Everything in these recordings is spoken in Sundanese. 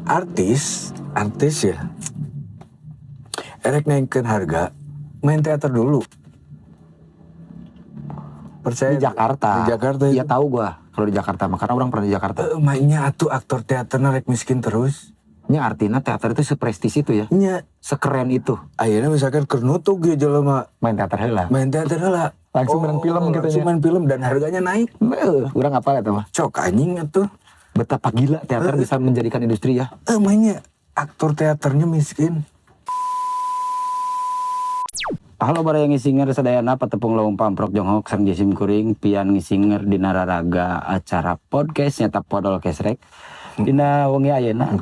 Artis, artis ya. Erek naikkan harga, main teater dulu. Percaya Di Jakarta. Di Jakarta Iya, itu. Tahu gua kalau di Jakarta mah, karena urang pernah di Jakarta. Eh, mainnya atuh aktor teater rek miskin terus. Nya, artinya teater itu seprestis itu ya. Nya, Sekeren itu. Akhirnya misalkan keur nutug ya jelema Main teater heula. Main teater heula. Langsung main film gitu langsung nya. Main film dan harganya naik. Beuh, urang apa eta mah? Cok anjing atuh. Betapa gila teater bisa menjadikan industri ya. Eh, mainnya aktor teaternya miskin. Halo, baraya ngisinger sadayana, patepung lawung pamprok jonghok sareng jisim kuring pian ngisinger dina raraga acara podcast nyata Podol Kesrek. Dina wengi ayeuna,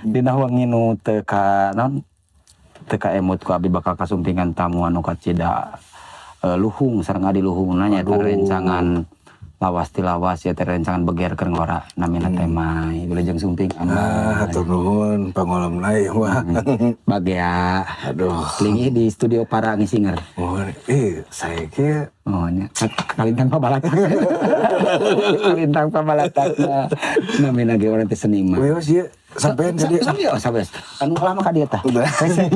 dina wengi nu teu ka naon, teu kaemut ku abdi, bakal kasumpingan tamu anu kacida luhung sareng adiluhungna, nyaeta rencangan lawas ti lawas ya teh, rencangan beger keur ngora, namina teh Mai. Wilujeng sumping. Ah, hatur nuhun pangolemna ieu mah. Bagea. Aduh. Linggih di studio para ngisinger. Oh, eh, saya kira Oh, nya. Kalintang pabalatak. Kalintang pabalatakna. Namina ge urang teh seniman. Wios ieu sampean tadi. Sampai oh, sampai. Anu lama ka dieu tah. Udah. Hese.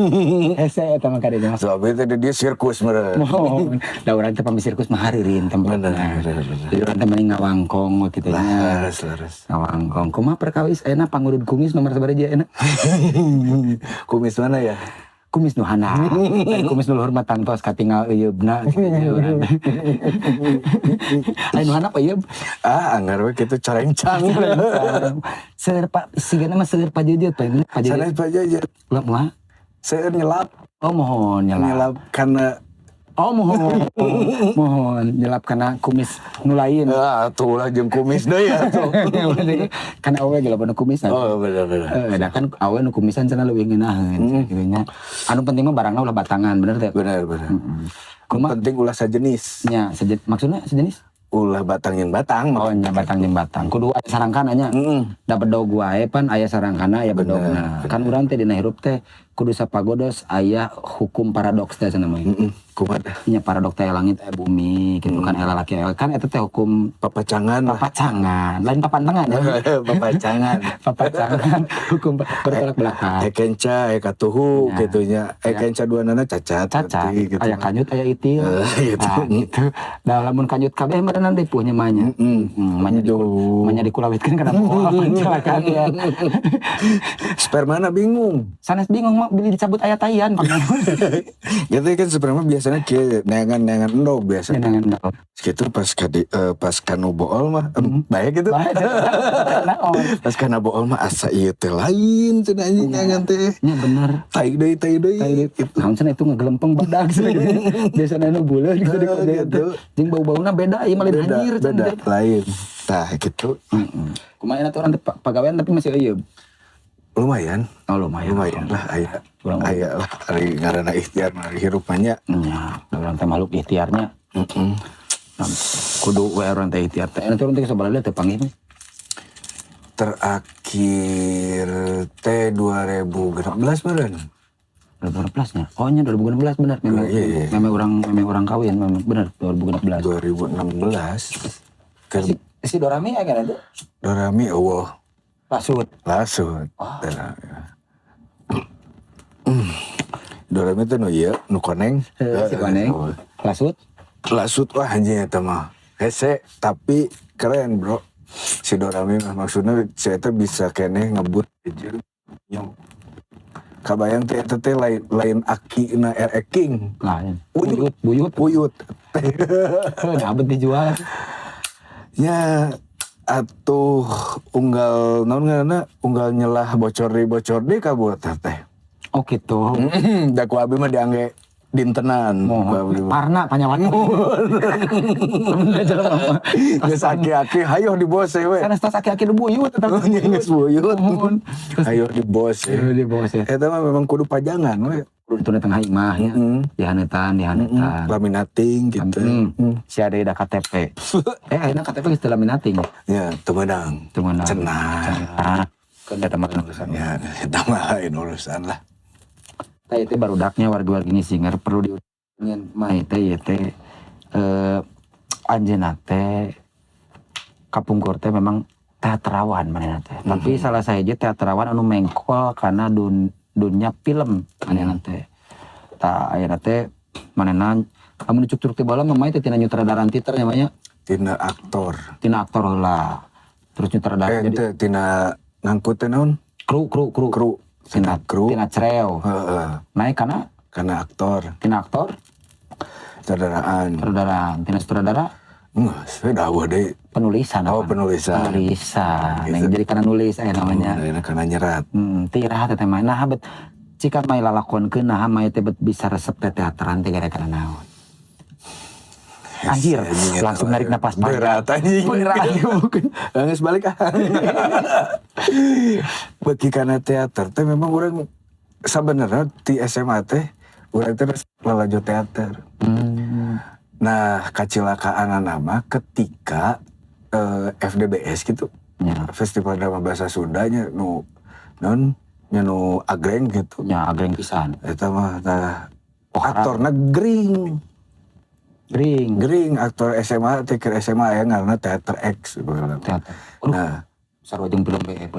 Hese eta mah ka dieu mah. Soalnya tadi dia sirkus meureun. Mohon. Da urang teh pami sirkus mah hareureun tempatna. Bener. Jadi urang teh mending ngawangkong kitu nya. Leres, leres. Ngawangkong. Kumaha perkawis ayeuna, pangurud kumis nomor sabaraha ayeuna? Kumis mana ya? Kumis nu handap. Lain kumis nu luhur mah tangtos katingal euyeubna kitu nya urang teh. Aya nu handap euyeub. Ah, anggar we kitu carencang. Seueur pak, sigana mah seueur pajeujeuh pak, pajeujeuh. Sanes pajeujeuh. Ulah moal. Seueur nyelap. Oh, mohon nyelap. Nyelap karena Oh, mohon. Mohon nyelap karena kumis nu lain. Ah, atuh lah jeung kumis deui atuh. Kan awewe ge loba nu kumisan. Oh, bener bener. Eh, da kan awewe nu kumisan cenah leuwih ngeunaheun gitu nya. Anu penting mah barangna ulah batangan, bener teh? Bener bener. Kumaha? Penting ulah sajenis. Nya, maksudnya sejenis? Ulah batang jeung batang. Oh nya, batang jeung batang. Kudu aya sarangkana nya. Da bedog wae pan aya sarangkana, aya bedogna. Kan urang teh dina hirup teh kudu sapagodos aya hukum paradoks teh cenah mah. Heeh. Kumaha teh? Nya, paradoks teh langit aya bumi gitu kan, aya lalaki aya kan, eta teh hukum Papacangan lah. Papacangan, lain papantengan ya. Papacangan. Papacangan, hukum bertolak belakang. Aya kenca, aya katuhu gitu nya. Aya kenca duanana cacat. Cacat, berarti gitu. Aya kanyut, aya itil. Eh, gitu. Nah, gitu. Nah, lamun kanyut kabeh mah nanti puhnya mah nya. Manya di Aduh. Manya dikulawitkeun kana poho kan ya. Spermana bingung. Sanes bingung mah, beli dicabut aya taian. Gitu kan, sperma biasanya kieu, neangan-neangan endog biasa. Neangan endog. Gitu pas kadi, pas kanu bool mah baik gitu. Bae, naon? Pas kana bool mah asa ieu teh lain cenah anjing neangan teh. Nya bener. Tai deui, tai deui Tai deui. Gitu. Naon cenah itu ngegelempeng badag cenah gitu. Biasana nu buleud gitu di Eh, gitu. Jeung bau-bauna beda ieu mah, lain Beda, anjir cenah. Beda, lain. Tah gitu. Heeh. Kumaha atuh urang teh pagawean, tapi masih euyeub? Lumayan. Oh, lumayan. Lumayan lah aya. Kurang Aya lah, ari ngaranna ikhtiar mah hirup mah nya. Nya, urang teh makhluk ikhtiarnya. Heeh. Nah, kudu we urang teh ikhtiar teh. Nanti urang teh sabaraha teh panggih mah? Terakhir teh 2016 meureun. 2016 nya. Oh nya, 2016 bener. Memang Iya. memang urang kawin memang bener 2016. 2016. Keur Si, si Dorami ya kan itu? Dorami eueuh. Lasut. Lasut. Dorami. Dorami teh nu ieu, nu koneng. Eh, si koneng. Lasut. Lasut, wah anjing eta mah. Hese tapi keren, Bro. Si Dorami mah maksudnya saya teh bisa keneh ngebut jeung nyong. Kabayang teh eta teh lain lain aki na RX King. Lain. Uyut. Buyut, buyut. Uyut. Heuh, dapet dijual. Nya atuh unggal naon ngaranna, unggal nyelah bocor deui kabur teh. Oh gitu. Da ku abi mah diangge dintenan. Ku abi mah. Parna panyawat. Geus aki-aki hayoh dibose we. Sanes tos aki-aki nu buyut eta. Geus buyut. Mohon. Hayoh dibose. Di bose. Eta mah memang kudu pajangan we. Kudu itu tengah imah nya. Dihanetan, dihanetan. Laminating gitu. Si ada da KTP. Eh, ayeuna KTP geus teu laminating. Ya, teu meunang. Teu meunang. Cenah. Cenah. Kan eta mah urusan. Ya, eta mah lain urusan lah. Tah, itu barudaknya wargi-wargi singer perlu diutangin mah teh ieu teh, anjeunna teh kapungkur teh memang Teaterawan manehna teh. Tapi salah sahiji teaterawan anu mengkol karena dunia film manehna teh. Tah, ayeuna teh manehna lamun dicuk-cuk ti baheula mah main teh tina nyutradaran teater nya mah. Tina aktor. Tina aktor heula. Terus nyutradara Eh, jadi ente tina ngangkut teh naon? Kru, kru, kru. Kru. Tina Tina kru. Tina creo. Heeh. Naik karena Karena aktor, tina aktor, sutradaraan. Sutradaraan, tina sutradara. Enggak, saya dawuh deui. Penulisan Oh, apa? Penulisan. Penulisan. Gitu. Yang jadi karena nulis aya namanya. Nah, karena nyerat. Tirah teh mah. Nah, bet jika mai lalakonkeun, nah mai teh bet bisa resep teh teateran teh gara-gara naon? Anjir, Anjing, eta langsung mah. Narik napas panjang. Berat anjing. Berat mungkin. Geus balik ah. Bagi karena teater teh memang urang sebenarnya di SMA teh urang teh lalajo teater. Nah, kacilakaan nama ketika FDBS gitu. Festival Drama Bahasa Sundanya nu non nya nu agreng gitu. Ya, agreng pisan. Eta mah tah Pohara. aktorna gering. Gering. Gering aktor SMA teh keur SMA ya ngaranna Teater X. Teater. Aduh, Nah, sarua jeung film BE.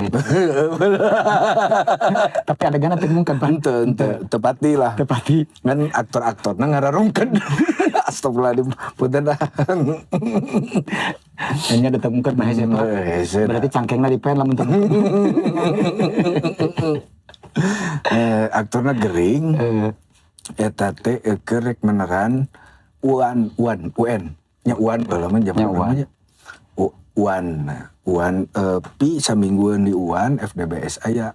Tapi adeganna teu mungkin, Pan. Ente, ente, tepati lah. Tepati. Ngan aktor-aktorna ngararungkeun. Astagfirullahaladzim, punten ah. Nya ditemukan mah hese, Pak. Hese. Berarti cangkengna dipen lamun teu. Eh, aktorna gering. Eta teh keur rek meneran UAN, UAN, UN. Nya UAN baheula mah zaman Nya UAN. urang nya. UAN. Nah, UAN pi saminggueun di UAN FDBS aya.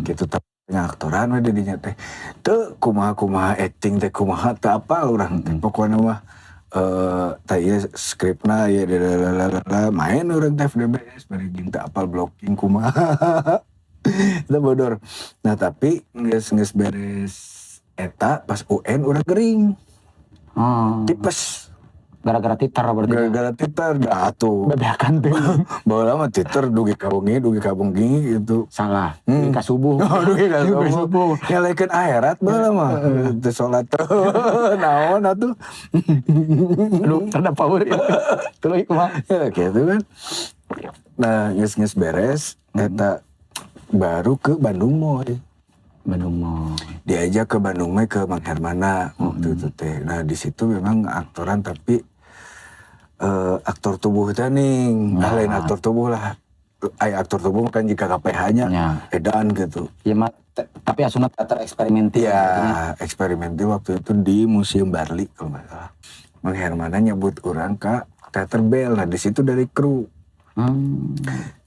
Gitu tapi ngaktoran we di dinya teh. Teu kumaha-kumaha acting teh kumaha teu apal urang teh. Pokona mah tah ieu skripna ieu lalalala main urang teh FDBS bari jeung teu apal blocking kumaha. Itu bodor. Nah, tapi geus geus beres eta pas UN urang gering. Tipes. Gara-gara titer berarti. Gara-gara titer dah atuh. Bebeakan tuh. Baheula mah titer dugi ka wengi gitu. Salah. Dugi ka subuh. Oh, dugi ka Dugi ka subuh. subuh. Nyalaikeun akhirat baheula mah. Teu salat naon atuh. Aduh, rada power ya. Tuluy kumaha? Ya gitu kan. Nah, geus-geus beres eta baru ke Bandung Moy. Bandung Moy. Diajak ke Bandung Moy ke Mang Hermana waktu itu teh. Nah, di situ memang aktoran tapi aktor tubuh teh ning. Nah, lain aktor tubuh lah. Ay, aktor tubuh kan jika KPH-nya edan gitu. Ya, tapi asuna teater eksperimental. Iya, eksperimental waktu itu di Museum Barli kalau nggak salah. Mang Hermana nyebut orang ke Teater Bel. Nah, di situ dari kru.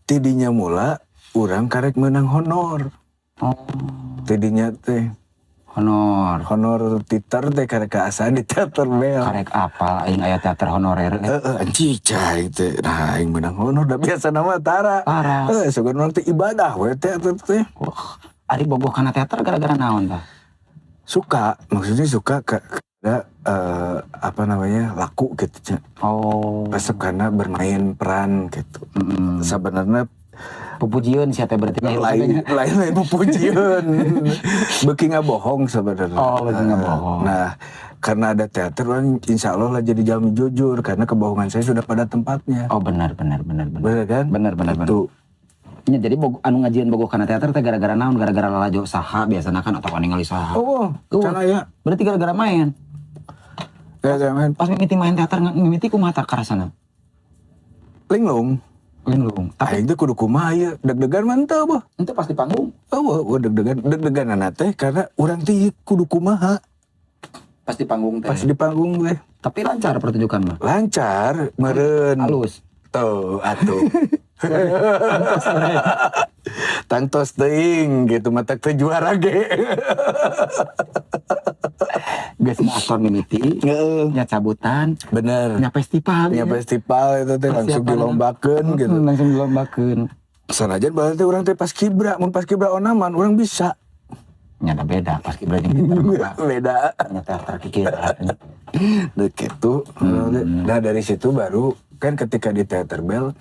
Tidinya mula orang karek menang honor. Tidinya teh Honor. Honor teater teh karek keasaan di Teater Bel. Karek apal aing aya teater honorer. Heeh, anjing cai teh. Nah, aing menang honor da biasa nama tara. Tara. Heeh, sugan urang teh ibadah we teater teh. Wah, ari bogoh kana teater gara-gara naon tah? Suka, maksudnya suka ke ada apa namanya laku gitu nya. Resep karena bermain peran gitu. Sebenarnya Pupujieun sia teh berarti nya lain lain lain pupujieun. Beuki ngabohong sebenarnya. Oh, beuki ngabohong. Nah, karena ada teater orang insya Allah lah jadi jalmi jujur karena kebohongan saya sudah pada tempatnya. Oh, benar benar benar benar. Benar kan? Benar benar benar. Itu. Nya jadi anu ngajieun bogoh kana teater teh gara-gara naon? Gara-gara lalajo saha biasana kan atau ningali saha. Oh, Oh. can aya. Berarti gara-gara main. Gara-gara main. Pas mimiti main teater mimiti kumaha tah karasana? Linglung. Linglung. Tapi Aing teh kudu kumaha ieu? Deg-degan mah henteu boh. Henteu pas di panggung. Oh, oh, deg-degan, deg-deganana teh karena urang teh ieu kudu kumaha. Pas di panggung teh. Pas di panggung teh. Tapi lancar pertunjukan mah. Lancar, meureun. Halus. Tuh, atuh. Tangtos teuing gitu mah teu juara ge. Geus mah aktor mimiti, Heeh. nya cabutan, Bener. nya festival. Nya festival itu teh langsung Persiapan. dilombakeun gitu. Langsung dilombakeun. Sanajan baheula teh urang teh pas kibra, mun pas kibra onaman urang bisa. Nya da beda pas kibra jeung kita mah. Beda. Nya teater kikira. Nah, gitu. Nah, dari situ baru kan ketika di Teater Bel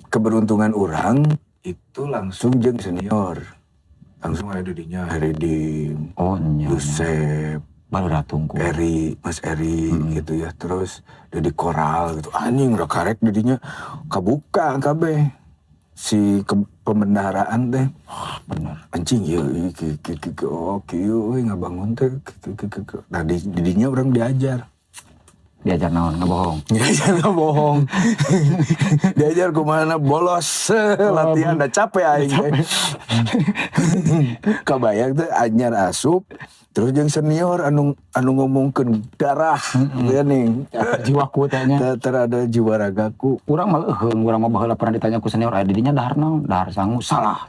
keberuntungan orang itu langsung jeung senior. Langsung ada dinya Heridim, Oh, nya. Yusep, Baru ratungku. Eri, Mas Eri gitu ya. Terus Deddy Koral gitu. Anjing udah karek didinya kabuka kabeh. Si pembendaharaan teh. Bener. Anjing ya, ki ki ki ki oh kieu euy ngabangun teh ki ki ki ki. Nah di didinya urang diajar. Diajar naon ngabohong. Diajar bohong. Diajar kumaha bolos latihan udah capek aing teh. Kabayang teh anyar asup terus jeung senior anu anu ngomongkeun darah ya nih. Jiwaku teh nya. Teater ada jiwa ragaku. Urang mah leuheung, urang mah baheula pernah ditanya ku senior aya di dinya dahar naon? Dahar sangu salah.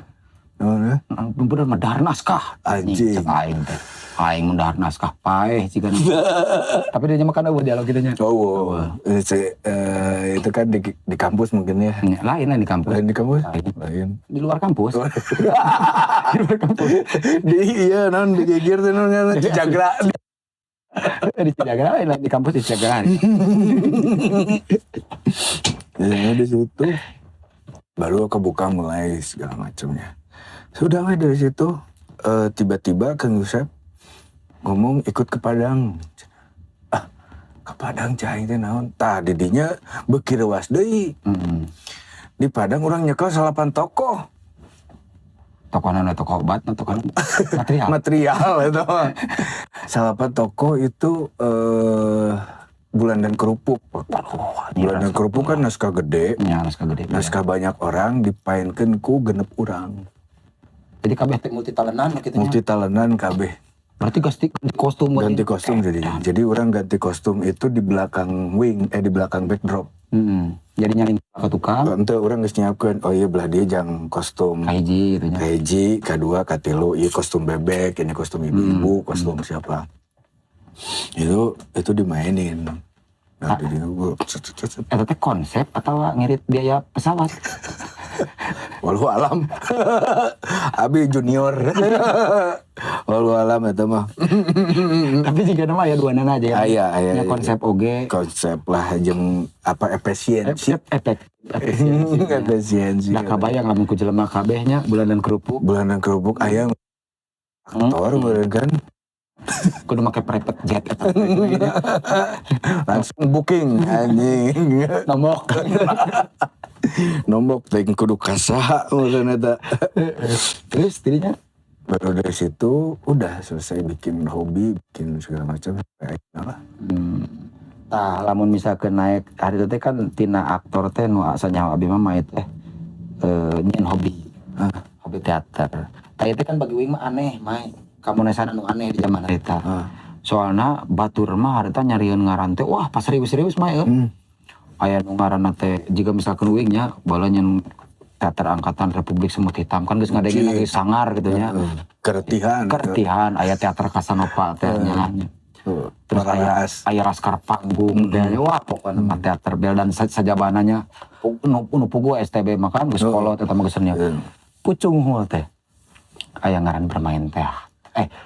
Naon ya? Bener mah dahar naskah. Anjing. Cek aing teh. Aing mun dahar naskah paeh jiga. Tapi dia makan eueuh dialog kitu nya. Oh, itu kan di kampus mungkin ya. Lain lah di kampus. Lain di kampus? Lain. Lain. Di luar kampus. Di luar kampus. Di iya non di Gigir tuh non kan Cijagra. Di Cijagra lain di kampus di Cijagra. Ya, di situ baru kebuka mulai segala macamnya. Sudah weh dari situ tiba-tiba Kang Yusep ngomong ikut ke Padang. Ah, ke Padang cai teh naon? Tah didinya beuki reuas deui. Di Padang urang nyekel salapan tokoh. Tokoh naon, tokoh obat, tokoh material. Material itu mah. Salapan tokoh itu Bulan dan Kerupuk. Waduh, Bulan dan Kerupuk kan naskah gede. Ya, naskah gede. Naskah banyak orang dipainkeun ku genep urang. Jadi kabeh teh multi talentan kitu nya. Multi talentan kabeh. Berarti ganti kostum. Ganti kostum jadi. Jadi orang ganti kostum itu di belakang wing, di belakang backdrop. Jadi nyalin ke tukang. Ente urang geus nyiapkeun, oh iya belah dia jang kostum. Kahiji gitu nya. Kahiji, kadua, katilu, iya kostum bebek, ini kostum ibu-ibu, kostum siapa. Itu dimainin. Nah, jadi gua cet, cet, cet. Eta teh konsep atau ngirit biaya pesawat? Walau alam. Abi junior. Walau alam eta mah. Tapi jika nama aya dua nana aja ya. Aya, aya, Nya aya. Konsep oge. Konsep lah jeung apa efisiensi. Efek efisiensi. Efisiensi. Nah, kabayang lamun ku jelema kabeh nya Bulan dan Kerupuk. Bulan dan Kerupuk aya aktor meureun kan. Kudu make private jet eta. Langsung booking anjing. Nombok. Nombok teh kudu kasaha meureun eta. Terus tidinya Baru dari situ udah selesai bikin hobi, bikin segala macam kayak lah. Tah lamun misalkan naik hari itu teh kan tina aktor teh nu asa nyaho abi mah mah teh nyieun hobi. Hobi teater. Tah itu kan bagi uing mah aneh, mai. Kamunesan anu aneh di zaman harita. Soalna batur mah harita nyarieun ngaran teh wah pas serius-serius mah euy. Aya nu ngaranna teh jiga misalkan uing nya baheula nyeun teater angkatan Republik Semut Hitam kan geus ngadengin lagi sangar gitu nya. Heeh. Keretihan. Keretihan aya teater Casanova teh nya. Tuh, Terus aya Mararas. Aya Laskar Panggung teh nya. Wah pokoknya mah teater bel dan sajabananya nu nu puguh STB mah kan geus kolot eta mah geus senior. Pucung hul teh. Aya ngaran bermain teater.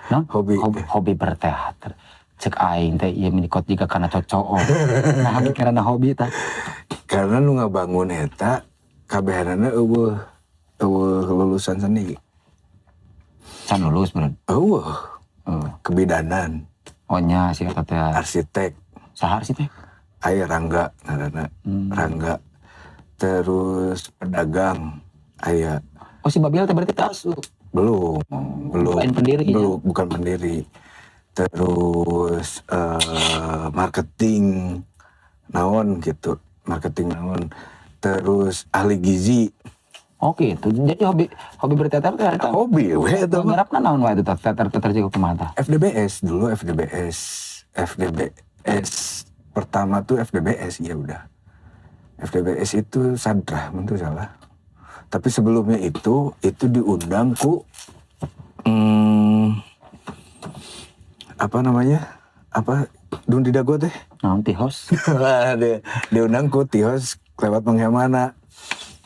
Non? Hobi. Hobi, hobi berteater. Cek aing teh ieu minikot jiga kana cocoo. Nah, karena hobi tah. Karena nu ngabangun eta kabehanana eueuh eueuh lulusan seni. Can lulus beureun. Eueuh, Heeh. kebidanan, Oh nya si eta teh. Arsitek. Saha arsitek? Aya Rangga ngaranna. Rangga. Terus pedagang aya. Oh si Babil teh berarti teh asup. Belum, belum. Bukan pendiri, ya? Belum, bukan pendiri. Terus marketing naon gitu, marketing naon. Terus ahli gizi. Oh gitu. Jadi hobi hobi berteater teh harita. Hobi we eta mah. Ngarapna naon wae eta teater teater jiga kumaha tah? FDBS dulu FDBS. FDBS pertama tuh FDBS ya udah. FDBS itu Sadrah mun teu salah. Tapi sebelumnya itu diundang ku apa namanya? Apa Dun di Dago teh? Naon Tihos? Diundang ku Tihos lewat Mang Hermana.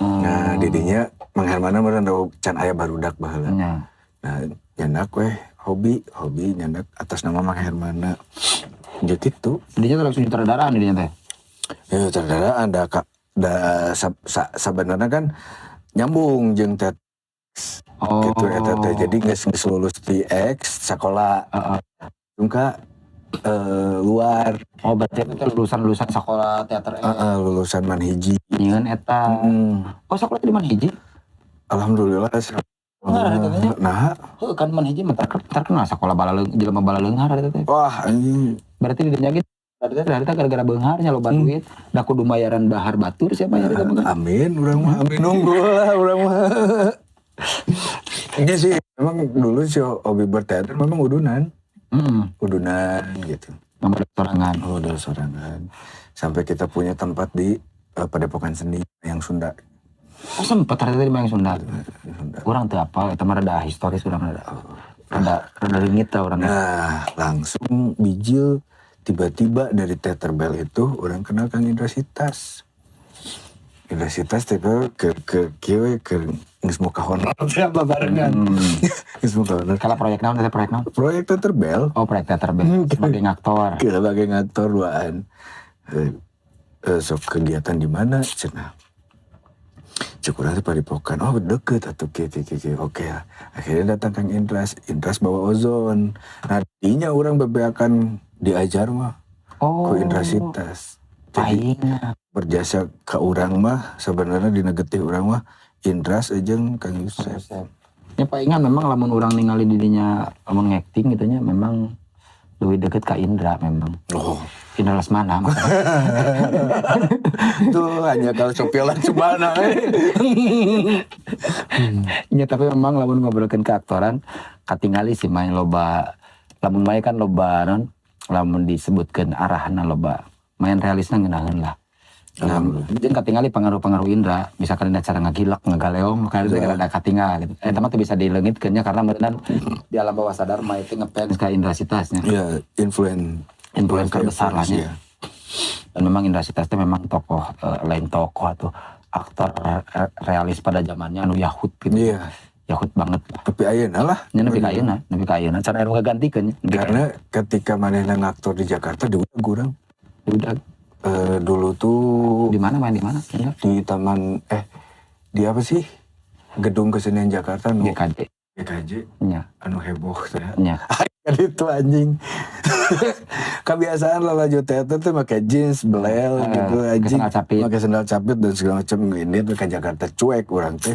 Nah, didinya Mang Hermana meureun can aya barudak baheula. Nah, nyandak weh hobi, hobi nyandak atas nama Mang Hermana. Ya gitu. Didinya teh langsung sutradaraan didinya teh. Ya sutradaraan da ka da sa, sa, sabenerna kan nyambung jeung teh gitu eta teh. Jadi geus geus lulus di X sakola. Heeh. Tungka luar. Oh, berarti itu lulusan-lulusan sekolah teater. Lulusan Manhiji. Nyieun eta. Oh, sekolah di Manhiji? Alhamdulillah. Nah, heuh kan Manhiji mah terkenal sekolah balaleung, jelema balaleunghar eta teh. Wah, anjing. Berarti di dinya ge berarti gara-gara beungharnya loba duit, da kudu mayaran bahar batur siapa ya eta mah. Amin, urang mah amin nunggu lah urang mah. Iya sih, memang dulu si hobi berteater memang udunan. Udunan gitu. Modal sorangan. Modal sorangan. Sampai kita punya tempat di Padepokan Seni yang Sunda. Oh, sempet ternyata di Mayang Sunda. Urang teu apal eta mah rada historis urang rada. Rada leungit tah urang. Nah, langsung bijil tiba-tiba dari Teater Bel itu orang kenal Kang Indra Sitas. Indra Sitas tiba ke kieu ke geus muka honor siapa barengan. Geus muka honor. Kalau proyek naon teh proyek naon? Proyek Teater Bel. Oh, proyek Teater Bel sebagai ngaktor. Sebagai ngaktor duaan. Sok kegiatan di mana cenah. Cek urang teh padepokan, oh deket atuh kieu kieu kieu. Oke ya. Akhirnya datang Kang Indras, Indras bawa ozon. Nah, dinya urang bebeakan diajar mah. Oh. Ku Indra Sitas. Jadi berjasa ke urang mah sebenarnya dina getih urang mah Indras jeung Kang Yusef. Ya palingan memang lamun urang ningali didinya lamun ngacting gitu nya memang lebih deket ka Indra memang. Oh. Indra Lesmana. Tuh hanya kalau Sophia Latjuba. Ya tapi memang lamun ngobrolkeun ke aktoran katingali sih main loba lamun main kan loba non lamun disebutkeun arahna loba main realisna ngeunaheun lah. Jeung katingali pengaruh-pengaruh Indra, misalkan dina cara ngagilek, ngagaleong, kan rada katingal gitu. Eta mah teu bisa dileungitkeun nya karena meureunna di alam bawah sadar mah itu ngefans ka Indra Sitasnya. Iya, influencer besar lah nya. Dan memang Indra Sitas teh memang tokoh lain tokoh atau aktor realis pada zamannya anu Yahud gitu. Iya. Yahud banget lah. Tapi ayeuna lah. Nya nepi ka ayeuna, nepi ka ayeuna can aya nu ngagantikeun. Karena ketika manehna ngaktor di Jakarta diudag urang. Diudag. Dulu tuh di mana main di mana? Di taman di apa sih? Gedung Kesenian Jakarta nu GKJ. GKJ. Nya. Anu heboh teh. Nya. Kan itu anjing. Kebiasaan lalajo teater tuh pakai jeans, belel gitu anjing. Pakai sendal capit dan segala macam ini tuh ke Jakarta cuek urang teh.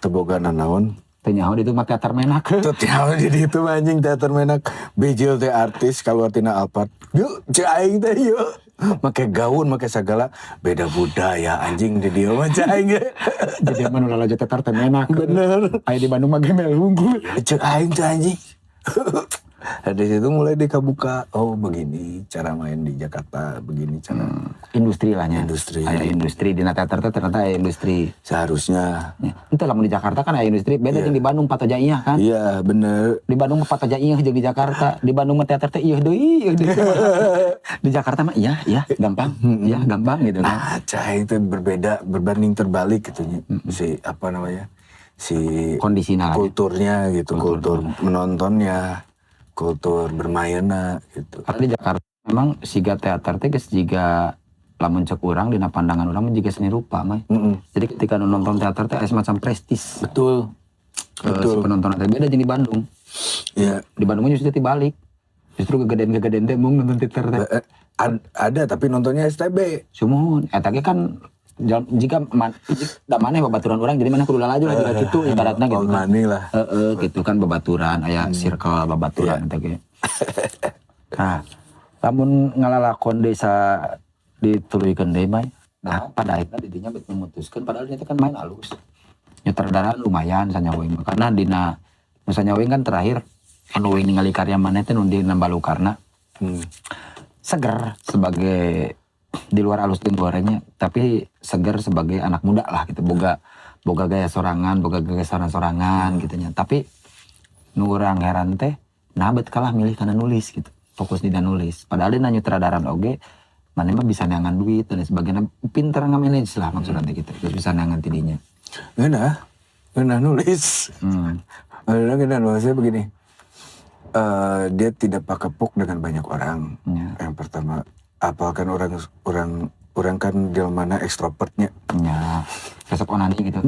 Teu boga nanaon. Teu nyaho ditu mah teater menak. Teu nyaho jadi itu anjing teater menak. Bijil teh artis kaluar tina Alphard. Yuk, cek aing teh yuk. Make gaun, make segala beda budaya anjing di dieu mah cek aing ge. Jadi mah nu lalajo teater teh menak. Bener. Aya di Bandung mah gemel unggul. Cek aing teh anjing. Dari situ mulai dikabuka, oh begini cara main di Jakarta, begini cara industri lah nya. Industri. Aya industri di teater teh ternyata aya industri. Seharusnya. Ya. Entah lamun di Jakarta kan aya industri, beda jeung di Bandung Patojaiyah kan. Iya, bener. Di Bandung mah Patojaiyah jeung di Jakarta. Di Bandung mah teater teh ieu deui, ieu deui. Di Jakarta mah iya, iya, gampang. Iya, gampang gitu kan. Nah, cah itu berbeda, berbanding terbalik gitu si apa namanya? Si kondisinya kulturnya gitu, kultur menontonnya. Kultur bermainna gitu. Karena di Jakarta memang siga teater teh geus jiga lamun cek urang dina pandangan urang mah jiga seni rupa mah. Jadi ketika nonton teater teh aya semacam prestis. Betul. Betul. Si penonton teh beda jeung di Bandung. Iya. Di Bandung mah justru dibalik. Justru gegedean-gegedean teh mung nonton teater teh. Ada tapi nontonnya STB. Sumuhun eta ge kan jika da maneh babaturan urang jadi maneh kudu lalajo lah juga kitu ibaratna gitu kan. Lah. Heeh gitu kan babaturan aya circle babaturan teh ge. Nah, lamun ngalalakon desa dituluykeun deui mah. Nah, pada akhirnya didinya bet memutuskeun padahal dia teh kan main alus. Nyutradaran lumayan sanyawa mah karena dina nu sanyawa kan terakhir anu ningali karya maneh teh nu dina Balukarna. Seger sebagai di luar alus jeung gorengnya tapi seger sebagai anak muda lah gitu boga gaya sorangan boga gaya sorangan gitu nya tapi nu urang heran teh nah bet kalah milih kana nulis gitu fokus dina nulis padahal dina nyutradaran oge maneh mah bisa neangan duit dan sebagainya pinter ngamanage lah maksudna teh gitu terus bisa neangan tidinya ngeunah nulis ngeunah maksudnya begini dia tidak pakepuk dengan banyak orang. Yang pertama apalkan orang Urang kan jelmana ekstrovertnya. Nya, resep onani gitu.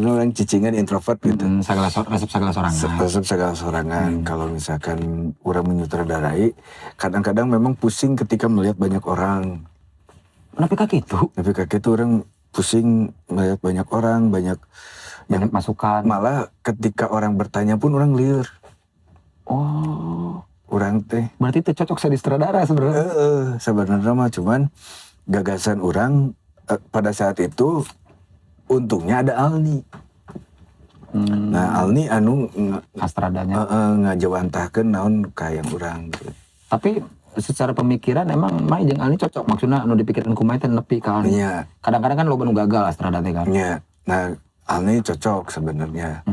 Urang cicingan introvert gitu. Segala resep segala sorangan. Resep segala sorangan. Kalau misalkan urang menyutradarai, kadang-kadang memang pusing ketika melihat banyak orang. Kenapa kayak gitu? Tapi kayak gitu urang pusing melihat banyak orang, banyak yang Banyak masukan. Malah ketika orang bertanya pun urang lieur. Oh. Urang teh. Berarti itu cocok jadi sutradara sebenarnya. Sebenarnya mah cuman gagasan urang pada saat itu untungnya ada Alni. Nah, Alni anu Astradanya. Ngajawantahkeun naon ka yang urang gitu. Tapi secara pemikiran emang Mai jeung Alni cocok, maksudnya anu dipikirkan ku Mai teh nepi ka Alni. Iya. Kadang-kadang kan loba nu gagal astrada teh kan. Iya. Nah, Alni cocok sebenarnya.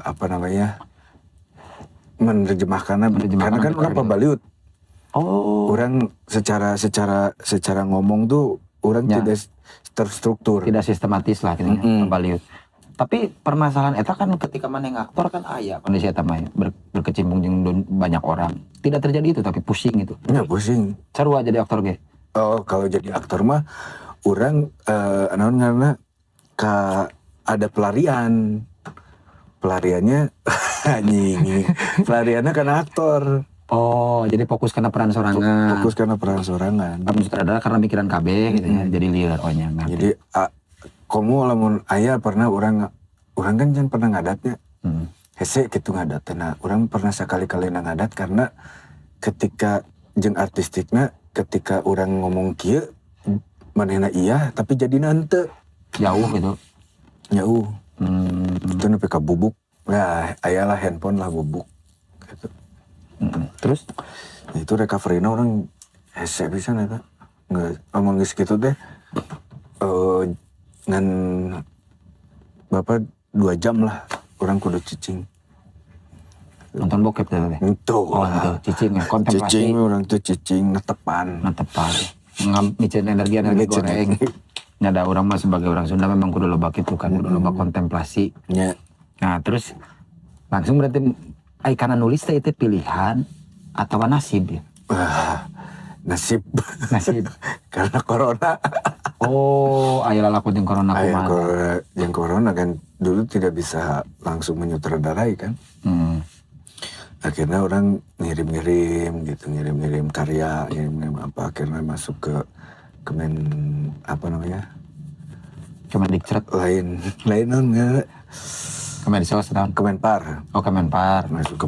Apa namanya? Menerjemahkannya, Menerjemahkan karena kan lebih urang keren. Pabaliut. Oh. Urang secara secara secara ngomong tuh urang tidak terstruktur. Tidak sistematis lah gitu ya, pabaliut. Tapi permasalahan eta kan ketika maneh ngaktor kan aya kondisi eta mah ya, berkecimpung jeung banyak orang. Tidak terjadi itu, tapi pusing gitu. Ya pusing. Sarua jadi aktor ge. Oh, kalau jadi aktor mah urang naon ngaranna ka ada pelarian. Pelariannya anjing. Pelariannya karena aktor. Oh, jadi fokus karena peran sorangan. Fokus karena peran sorangan. Kamu sutradara karena mikiran KB gitu ya. Jadi lieur oh nya ngerti. Jadi komo lamun aya pernah urang urang kan jangan pernah ngadatnya. Hese gitu ngadat. Nah, urang pernah sekali-kali ngadat karena ketika jeung artistikna, ketika urang ngomong kieu manehna iya tapi jadi henteu. Jauh gitu. Jauh. Itu nepi ka bubuk. Nah, aya lah handphone lah bubuk gitu. Terus? Nah, itu recovery urang hese pisan eta. Nggak, ngomong geus kitu teh ngan bapak 2 jam lah urang kudu cicing. Nonton bokep teh teh. Itu Oh, lah. itu cicing ya, kontemplasi. Cicing urang tuh cicing netepan. Netepan. Ngam miceun energi energi Miceun goreng. Nyada urang mah sebagai orang Sunda memang kudu loba kitu kan, kudu loba kontemplasi. Nya. Nah, terus langsung berarti ai kana nulis teh itu pilihan atau nasib ya? Wah, nasib. Nasib. Karena corona. Oh, aya lalakon jeung corona Aya kumaha? Corona, yang corona kan dulu tidak bisa langsung menyutradarai kan. Akhirnya urang ngirim-ngirim gitu, ngirim-ngirim karya, ngirim-ngirim apa, akhirnya masuk ke Kemen apa namanya? Kemendikcret, Lain, lain non nggak? Kemensos tahun. Kemenpar. Oh, Kemenpar. Masuk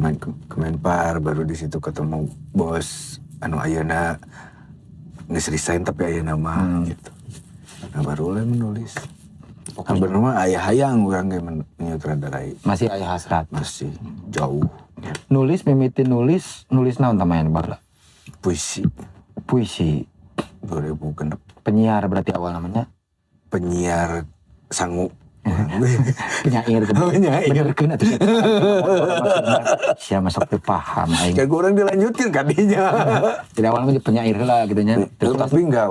Kemenpar, baru di situ ketemu bos anu ayeuna geus resign tapi ayeuna mah gitu. Nah, baru lah menulis. Sebenarnya mah aya hayang urang ge menyutradarai. Masih aya hasrat. Masih jauh. Nulis mimiti nulis, nulis naon tamayan baheula? Puisi. Puisi. 2006. Penyiar berarti awal namanya. Penyiar sangu. Penyair gitu. Penyair. Benerkeun atuh. Sia masuk teu paham aing. Kayak urang dilanjutin kadinya. Jadi awalnya jadi penyair lah gitu nya. Terus Tapi enggak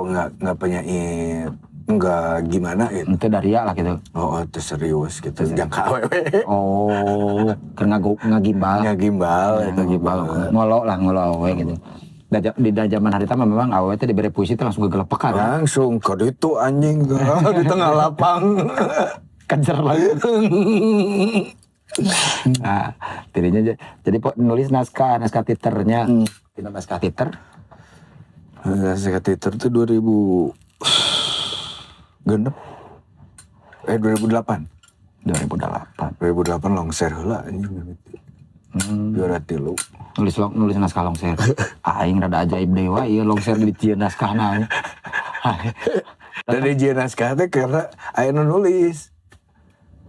penyair, enggak gimana gitu. itu daria lah gitu. Oh, itu serius gitu. Jangka awewe. Oh, keur ngagimbal. Ngagimbal itu. Ngagimbal. Ngolo lah, ngolo awewe gitu. Di zaman harita mah memang awewe teh dibere puisi teh langsung gegelepekan. Langsung ke itu anjing tuh di tengah lapang. Kejar lagi. Nah, jadinya jadi nulis naskah, naskah titernya. Dina naskah titer. Naskah titer tuh 2000 genep. Eh, 2008. 2008. 2008 longser heula anjing. Juara tilu. Nulis naskah longser. Aing rada ajaib deui wae ieu longser di dijieun naskahna. Dari jieun naskah teh karena aya nu nulis.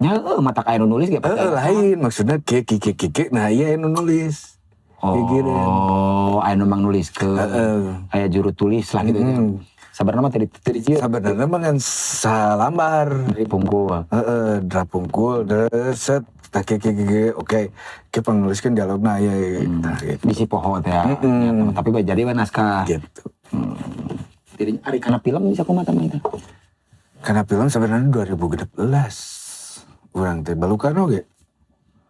Nya heueuh matak aya nu nulis ge Eh, lain maksudnya ke ke ke ke ke nah iya aya nu nulis. Kayak gitu. Oh, aya nu mang nuliskeun. Heeh. Aya juru tulis lah gitu. Sabarna mah teu dijieun. Sebenarnya mah kan salambar. Dari pungkul. Heeh, draf pungkul, set, tak ke ke ke ke, oke. Ke pangnuliskeun dialogna aya nah, gitu. Bisi poho teh ya. Tapi bae jadi we naskah. Gitu. Jadi ari kana film bisa kumaha tah itu? Karena film sebenarnya 2016 urang teh balukan oge.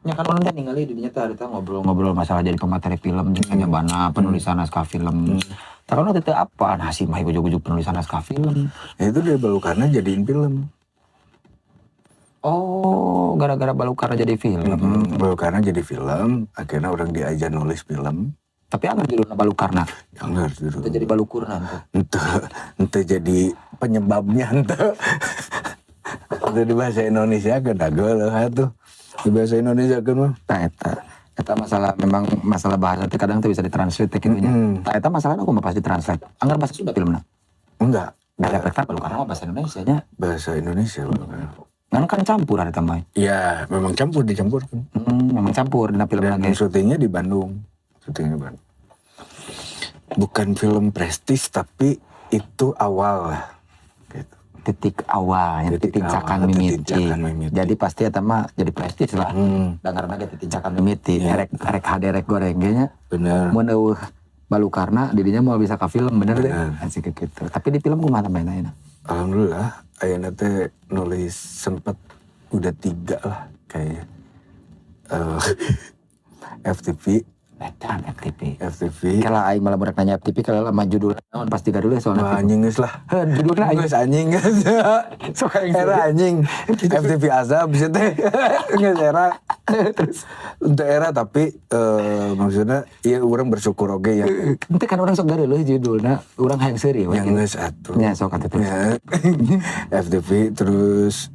Nya kan urang teh ningali di dinya teh harita ngobrol-ngobrol masalah jadi pemateri film jeung kanyabana penulisan naskah film. Tah kan teh apa nah si mah ujug-ujug penulisan naskah film. Ya, itu dari Balukarna jadiin film. Oh, gara-gara Balukarna jadi film. Balukarna jadi film, akhirnya urang diajar nulis film. Tapi anggar judulna Balukarna. Anggar judul. Itu jadi Balukurna tuh. Ente, ente jadi penyebabnya ente. Ente di bahasa Indonesia kan geuleuh atuh. Di bahasa Indonesia kan mah. Tah eta. Eta masalah memang masalah bahasa teh kadang teh bisa ditranslate teh kitu nya. Tah eta masalahna kumaha pas ditranslate? Anggar bahasa Sunda filmna. Enggak. Da efekna Balukarna mah bahasa Indonesia nya. Bahasa Indonesia Balukarna. Ngan kan campur ada mah. Ya, memang campur dicampur. Memang campur dina filmna Dan ge. syutingnya di Bandung. Syutingnya di Bandung. Bukan film prestis tapi itu awal lah. Gitu. Titik awal, yang Titik titincakan awal, mimiti. titincakan mimiti. Jadi pasti eta mah jadi prestis lah. Da ngaranna ge titincakan mimiti. Ya. Erek erek hade rek goreng ge nya. Bener. Mun eueuh Balukarna didinya mau bisa ka film bener deh. Bener. Asik gitu. Tapi di film kumaha tambahin ayeuna? Alhamdulillah, ayeuna teh nulis sempet udah 3 lah kayaknya. FTV. Edan FTV. FTV. Kalau aing malah budak nanya FTV kalau lama judulnya naon pasti gaduh soalnya. Wah, anjing geus lah. Heuh, judulna aing. Geus anjing geus. Sok aing Era anjing. FTV azab sih teh. Geus era. Terus untuk era tapi maksudnya iya orang bersyukur oge ya. Ente kan orang sok gaduh judulna, urang hayang seuri we. Yang geus atuh. Nya sok atuh terus. Ya. FTV terus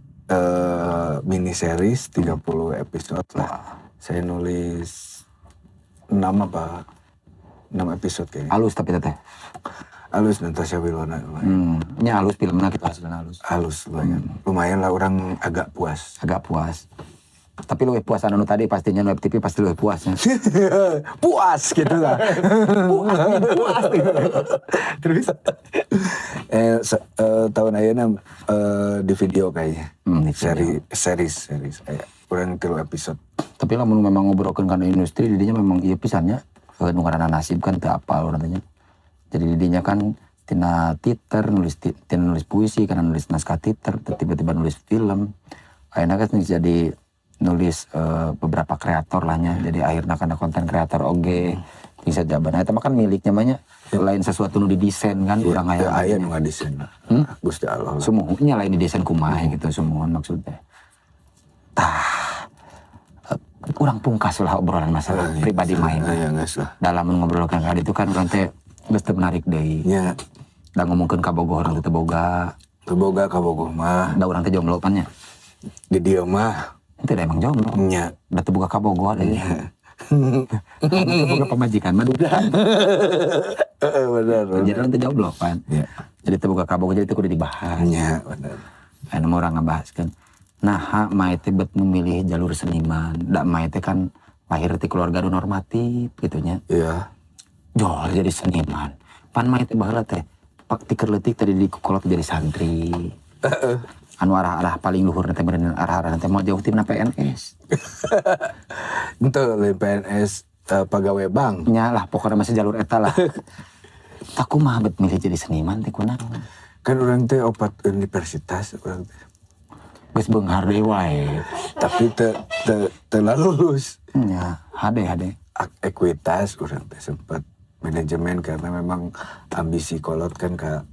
mini series 30 episode lah. Saya nulis 6 apa 6 episode kayaknya. Halus tapi teteh. Halus Natasha Wilona lumayan. Nya halus filmna kita hasilna halus. Halus lumayan. Lumayan lah orang agak puas. Agak puas. Tapi lebih puas anu tadi pastinya nu FTV pasti lebih puasnya. Puas gitu lah. Puas, puas gitu. Terus tahun ayeuna di video kayaknya. Di video. Series kayak kurang 3 episode. Tapi lamun memang ngobrolkeun kana industri didinya memang ieu pisannya nu ngaranna nasib kan teu apal urang teh nya. Jadi didinya kan tina titer nulis tina nulis puisi kana nulis naskah titer tiba-tiba nulis film. Ayeuna kan jadi nulis beberapa kreator lah nya. Jadi akhirnya kana konten kreator oge bisa jaban. Eta mah kan miliknya mah nya lain sesuatu nu didesain kan urang aya. Aya nu ngadesain. Gusti Allah. Sumuhunnya lain didesain kumaha gitu sumuhun maksudnya. Tah urang pungkas lah obrolan masalah pribadi main. Ya, geus lah. Dalam ngobrolkan kali itu kan urang teh geus teu menarik deui. Nya. Da ngomongkeun ka Bogoh urang teh teu boga. Teu boga ka Bogoh mah. Da urang teh jomblo pan nya. Di dieu mah. Teu da emang jomblo. Nya. Da teu boga ka Bogoh deui. Teu boga pamajikan mah duda. Heeh bener. Jadi urang teh jomblo pan. Nya. Jadi teu boga ka Bogoh jadi teu kudu dibahas. Nya bener. Aya mah urang ngabahaskeun. Nah, mae teh bet memilih jalur seniman. Da mae teh kan lahir ti keluarga nu normatif gitu nya. Iya. Jol jadi seniman. Pan mae teh baheula teh pak tiker leutik tadi di kolot jadi santri. Anu arah-arah paling luhur teh meureun arah-arah teh moal jauh tina PNS. Henteu lain PNS pegawai bank. Nya lah pokoknya masih jalur eta lah. Tah kumaha bet milih jadi seniman teh kunaon? Kan urang teh opat universitas urang teh. Geus beunghar deui wae. Tapi teu lulus. Nya, hade. Ekuitas urang teh sempat manajemen karena memang ambisi kolot kan ka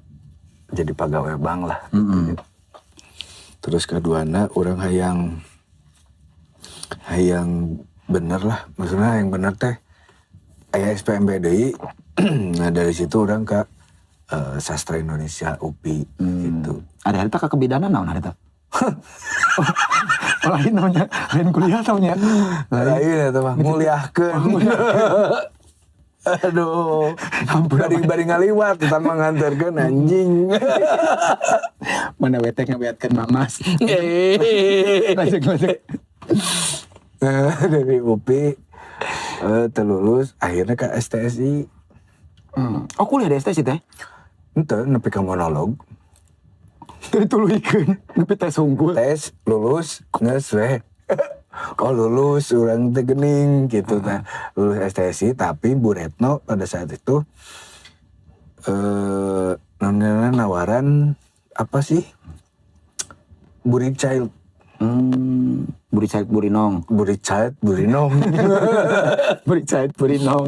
jadi pegawai bank lah. Gitu. Terus keduana urang hayang bener lah, maksudnya hayang bener teh aya SPMB deui. Nah dari situ urang ka sastra Indonesia UPI gitu. Ada harita ka kebidanan naon harita? Lain namanya, lain kuliah namanya. Lain eta mah nguliahkeun. Aduh, bari ngaliwat tentang nganterkeun anjing. Mana wetek ngabeatkeun mamas. Lanjut. Dari UPI terlulus akhirnya ke STSI. Oh kuliah di STSI teh? Henteu nepi ka monolog. Dituluykeun nepi tes unggul. Tes lulus geus we. Oh lulus urang teh geuning gitu tah. Lulus STSI tapi Bu Retno pada saat itu nawaran apa sih? Buri Child. Buri Cait Burinong. Buri Cait Burinong. Buri Cait Burinong.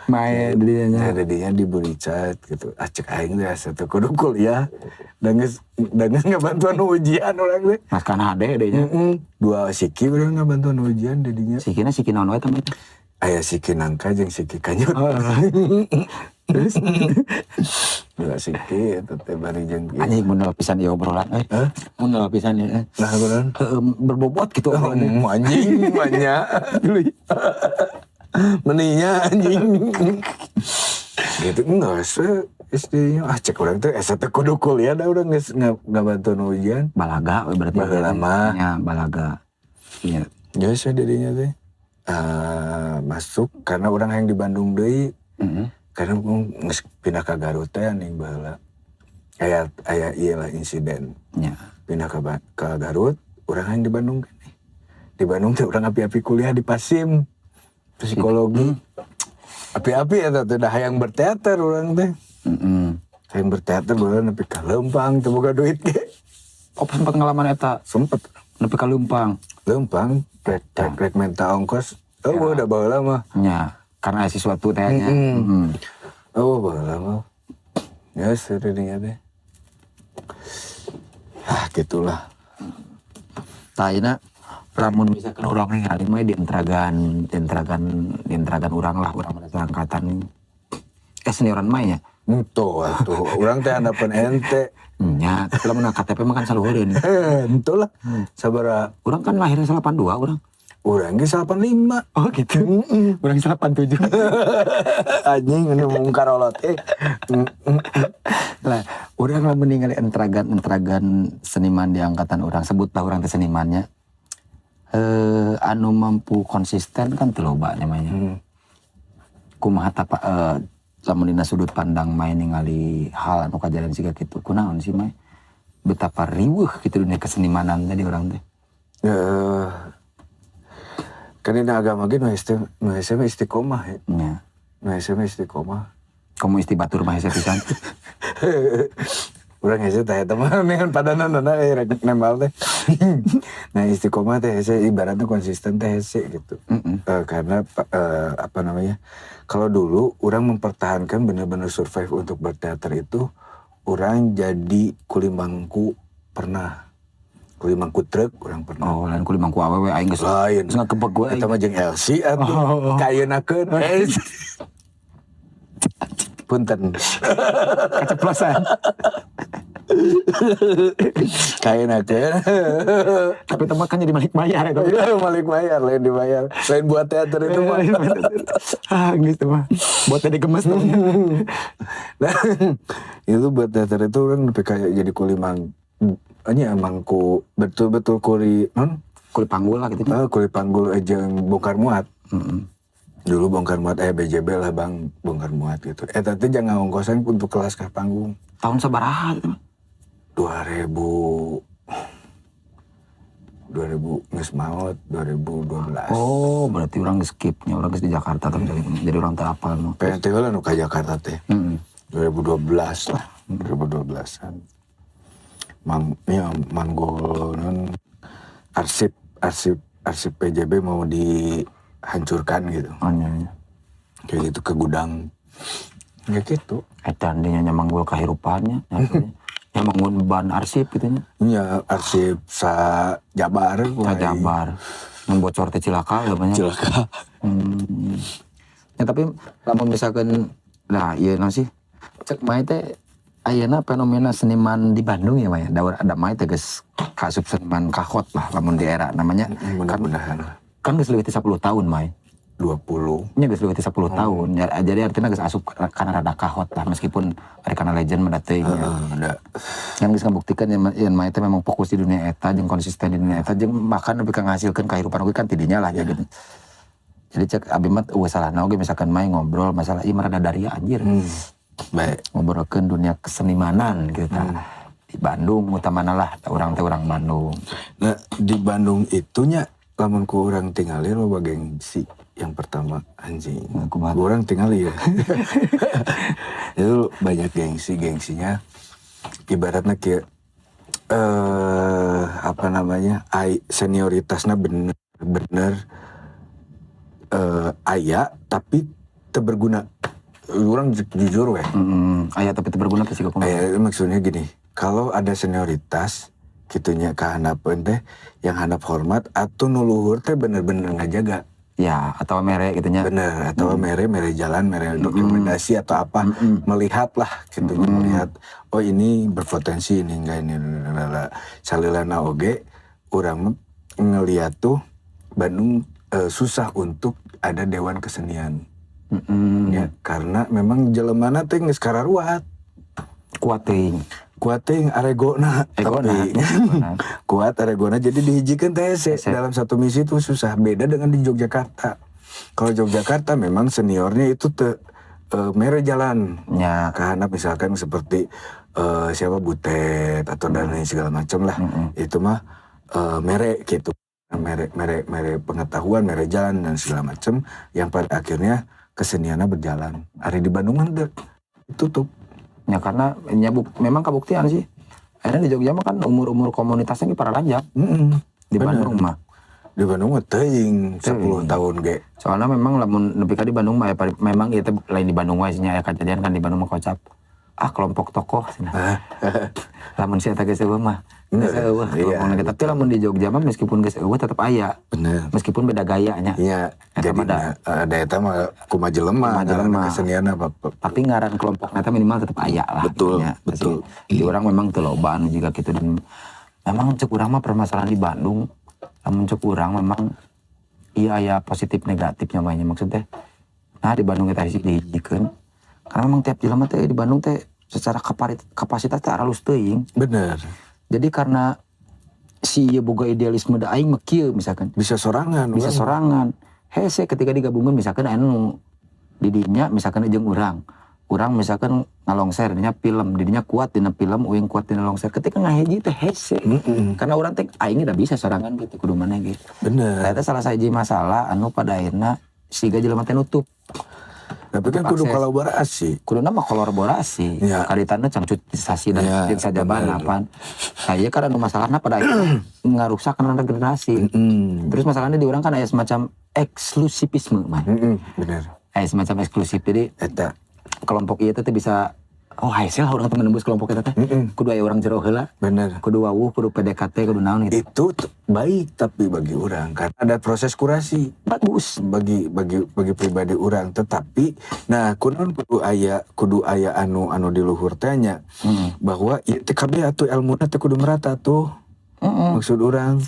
Main dinya. Nah, dinya di Buri Cait gitu. Ah, cek aing teh asa teu kudu kuliah. Da geus ngabantuan ujian urang teh. Mas kana hade dinya. Heeh. Dua siki urang ngabantuan ujian di dinya. Sikina siki naon wae tah? Aya siki nangka jeung siki kanyut. Terus Dua siki eta teh bari jeung ieu. Anjing, mun pisan ieu obrolan euy. Hah? Mun pisan ieu. Nah, kunaon? Heeh, berbobot gitu obrolan. Anjing banyak. Meninya anjing. Gitu enggak se SD-nya, ah, cek urang teh asa teu kudu kuliah, da urang geus ngabantuan ujian. Balaga we berarti. Baheula mah. Ya, balaga. Iya. Ya saya didinya teh. Eh, masuk karena urang yang di Bandung deui. Heeh. Karena geus pindah ke Garut teh anjing baheula. Aya aya ieu lah insiden. Pindah ke Garut, urang yang di Bandung keneh. Di Bandung teh urang api-api kuliah di Pasim. Psikologi. Api-api eta teh dah hayang berteater urang teh. Hayang berteater baheula nepi ka leumpang teu boga duit ge. Oh, sempat ngalaman eta? Sempet. Nepi ka leumpang. Leumpang, rek rek rek minta ongkos. Oh, udah baheula mah. Nya, karena aya sesuatu teh nya. Mm-mm. Oh, baheula mah. Ya, serinya teh. Ah, gitulah. Tah, ayeuna lamun misalkan urang ningali mah di entragan urang lah, urang merasa angkatan senioran mah nya. Ento atuh, urang teh handapeun ente. Nya, tapi lamun KTP mah kan saluhureun. Ento lah. Sabaraha? Urang kan lahirnya 82 urang. Urang ge 85. Oh gitu. Urang 87. Anjing, ini mungkar olot eh. Lah, urang lamun ningali entragan-entragan seniman di angkatan urang, sebutlah urang teh senimannya. Anu mampu konsisten kan teu loba namanya. Kumaha tapa lamun dina sudut pandang Mai ningali hal anu kajadian siga kitu, kunaon sih, Mai? Betapa riweuh gitu dunia kesenimanan tadi urang teh. Kan ini agama ge nu hese nu hese mah istiqomah ya. Nya. Nu hese mah istiqomah. Komo isti batur mah hese pisan. Urang hese tah eta mah dengan padananana rek nembal teh. Nah, istiqomah teh hese, ibaratnya konsisten teh hese gitu. Karena apa namanya? Kalau dulu urang mempertahankan benar-benar survive untuk berteater itu urang jadi kuli mangku pernah. Kuli mangku truk urang pernah. Oh, lain kuli mangku awewe, aing geus Lain. geus ngagebeg we. Eta mah jeung LC atuh. Oh. Kayeunakeun. Punten. Keceplosan. Kayeunakeun. Tapi teman kan jadi malik mayar eta. Iya, malik bayar, lain dibayar. Lain buat teater itu mah. Ah, geus mah. Buat tadi gemes tuh. Nah, itu buat teater itu orang lebih kayak jadi kuli mang ini mangku betul-betul kuli non Kuli panggul lah gitu. Eh, kuli panggul jeung bongkar muat. Dulu bongkar muat, BJB lah bang, bongkar muat gitu. Tapi jangan ongkosan untuk kelas ke panggung. Tahun sabaraha itu mah? 2000 2000 geus maot 2012. Oh, berarti urang skipnya, urang geus di Jakarta tapi jadi urang teu apal mah. Pengen teh heula nu ka Jakarta teh. 2012 lah, 2012-an. Mang ya manggol non arsip arsip arsip PJB mau dihancurkan gitu. Oh iya, iya. Kayak gitu ke gudang. Ya gitu. Eta nya manggul kahirupannya. Nya mangun ban arsip gitu nya. Ya arsip sa Jabar. Sa Jabar. Yang bocor teh cilaka ya banyak. Cilaka. Ya tapi lamun misalkan nah iya naon sih? Cek Mai teh ayeuna fenomena seniman di Bandung ya Mai. Da ada Mai teh geus kasup seniman kahot lah lamun di era namanya. Mudah-mudahan lah. Kan geus leuwih ti 10 tahun, Mai. 20. Nya geus leuwih ti 10 tahun. Ya, jadi artinya geus asup kana rada kahot lah meskipun ari kana legend mah da teuing ya. Heeh, ada. Yang geus ngabuktikan yen Mai teh memang fokus di dunia eta jeung konsisten di dunia eta jeung bahkan lebih ka ngahasilkeun kahirupan oge kan tidinya lah ya gitu. Jadi cek abi mah euweuh salahna oge misalkan Mai ngobrol masalah ieu mah rada daria anjir. Baik. Ngobrolkeun dunia kesenimanan gitu tah. Di Bandung utamana lah, urang teh urang Bandung. Nah, di Bandung itunya lamun ku urang tingali loba gengsi yang pertama anjing. Nah, kumaha? Ku urang tingali ya. Itu banyak gengsi, gengsinya ibaratnya kayak Apa namanya, senioritasnya bener-bener aya tapi teu berguna. Urang jujur weh. Aya tapi teu berguna teh siga kumaha? Aya maksudnya gini, kalau ada senioritas gitunya ka handapeun teh yang handap hormat atau nu luhur teh bener-bener ngajaga. Ya, atau mere gitu nya. Bener, atau mere mere jalan, mere dokumentasi atau apa, melihat lah gitu, melihat oh ini berpotensi, ini enggak, ini lalala. Salilana oge urang ngeliat tuh Bandung susah untuk ada dewan kesenian. Ya, karena memang jelemana teh geus kararuat. Kuat teuing. Kuat teuing aregona, Egona, tapi egona. Kuat aregona jadi dihijikeun teh hese. Hese. Dalam satu misi itu susah, beda dengan di Yogyakarta. Kalau Yogyakarta memang seniornya itu te mere jalan. Karena misalkan seperti siapa Butet atau dan lain segala macam lah. Itu mah mere gitu. Mere mere mere pengetahuan, mere jalan dan segala macam yang pada akhirnya keseniannya berjalan. Ari di Bandung kan tutup. Ya karena ya, memang kabuktian sih. Akhirnya di Jogja mah kan umur-umur komunitasnya ge paralanjang. Di Bandung mah. Di Bandung mah teuing 10 Teuing. Tahun ge. Soalnya memang lamun nepi ka di Bandung mah ya, memang ieu teh lain di Bandung wae sih nya, aya kejadian kan di Bandung mah kocap. Ah, kelompok tokoh cenah. Lamun si eta geus euweuh mah geus euweuh kelompokna ge. Tapi lamun di Jogja mah meskipun geus euweuh tetep aya. Meskipun beda gaya nya. Iya, Eta jadi mah da ada eta mah kumaha jelema, Kumaha jelema. ngaranna kesenian apa. Tapi ngaran kelompokna teh minimal tetep aya lah gitu nya. Di urang memang teu loba anu jiga kitu dan memang cek urang mah permasalahan di Bandung, lamun cek urang memang iya aya positif negatifnya mah nya maksud teh. Nah, di Bandung kita hiji dihijikeun. Karena memang tiap jelema teh di Bandung teh secara kapasitas teh aralus teuing. Jadi karena si ieu boga idealisme da aing mah kieu misalkan. Bisa sorangan, Bisa urang. Sorangan. Hese ketika digabungkeun misalkan anu di dinya misalkan jeung urang. Urang misalkan ngalongser dinya film, dinya kuat dina film, uing kuat dina longser. Ketika ngahiji teh hese. Karena urang teh aing udah bisa sorangan gitu kudu maneh gitu. Nah, eta salah sahiji masalah anu pada akhirna siga jelema teh nutup. Tapi kan kudu Akses. Kolaborasi. Kuduna mah kolaborasi. Karitana cangcutisasi dan jeung sajabana apaan. Nah, ieu kan anu masalahna pada akhirnya ngarusak kana generasi. Terus masalahnya di urang kan aya semacam eksklusivisme mah. Aya semacam eksklusif. Jadi Eta. kelompok ieu teh bisa oh hese lah urang teh menembus kelompok eta teh. Kudu aya urang jero heula. Kudu wawuh, kudu PDKT, kudu naon gitu. Itu baik tapi bagi urang karena ada proses kurasi. Bagus. Bagi pribadi urang, tetapi nah kunaon kudu aya anu anu di luhur teh nya bahwa ieu teh kabeh atuh elmuna teh kudu merata tuh. Maksud urang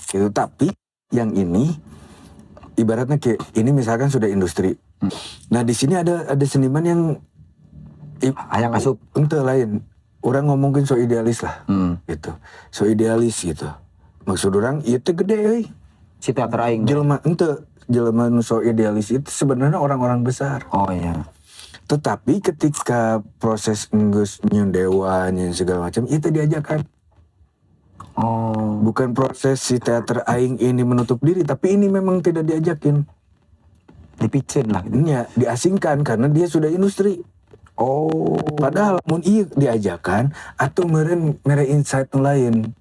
gitu, tapi yang ini ibaratnya kayak ini misalkan sudah industri. Nah, di sini ada seniman yang Hayang asup. Ente lain. Urang ngomongin so idealis lah. Gitu. So idealis gitu. Maksud urang ieu teh gede euy. Si teater aing. Jelema ente jelema nu so idealis itu sebenarnya orang-orang besar. Oh iya. Tetapi ketika proses enggeus nyieun dewan, nyieun segala macam, itu diajakan. Bukan proses si teater aing ini menutup diri, tapi ini memang tidak diajakin. Dipicen lah gitu. Iya, diasingkan karena dia sudah industri. Padahal mun ieu diajakan atau meureun mere insight nu lain.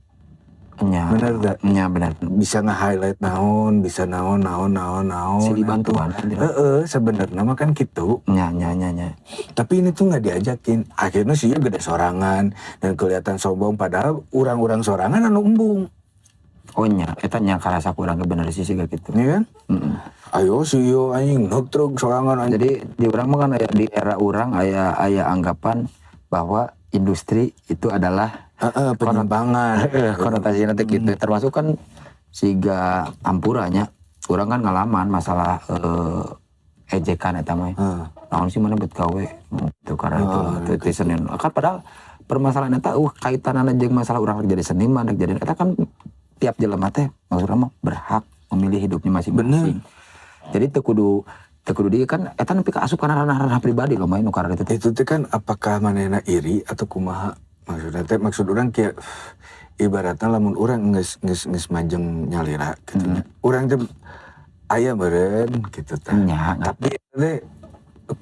Bener gak? Nya bener. Bisa nge-highlight naon, bisa naon, naon, naon, naon. Si dibantuan. Heeh, sebenarnya mah kan gitu. Nya, nya, nya, nya. Tapi ini tuh nggak diajakin. Akhirnya sih gede sorangan dan kelihatan sombong. Padahal orang-orang sorangan anu embung. Oh nya, eta nya karasa kurang bener sih siga gitu. Iya kan? Ayo sih yo anjing nuk truk sorangan anjing. Jadi di urang mah kan aya, di era urang aya aya anggapan bahwa industri itu adalah Heeh, penyimpangan. Konotasinya nanti gitu. Termasuk kan siga ampuranya, urang kan ngalaman masalah ejekan eta mah. Naon sih mana bet gawe gitu karena itu itu seniman. Kan padahal permasalahan eta kaitanana jeung masalah urang rek jadi seniman, rek jadi eta kan tiap jelema teh maksudna mah berhak memilih hidupnya masing-masing. Jadi teu kudu dia kan eta nepi ka asup kana ranah-ranah pribadi loh main nu karena itu teh. Itu teh kan apakah manehna iri atau kumaha? Maksudnya teh maksud urang kayak ibaratnya lamun urang geus geus geus majeng nyalira gitu nya. Urang teh aya meureun gitu tah. Nya, nggak. Tapi teh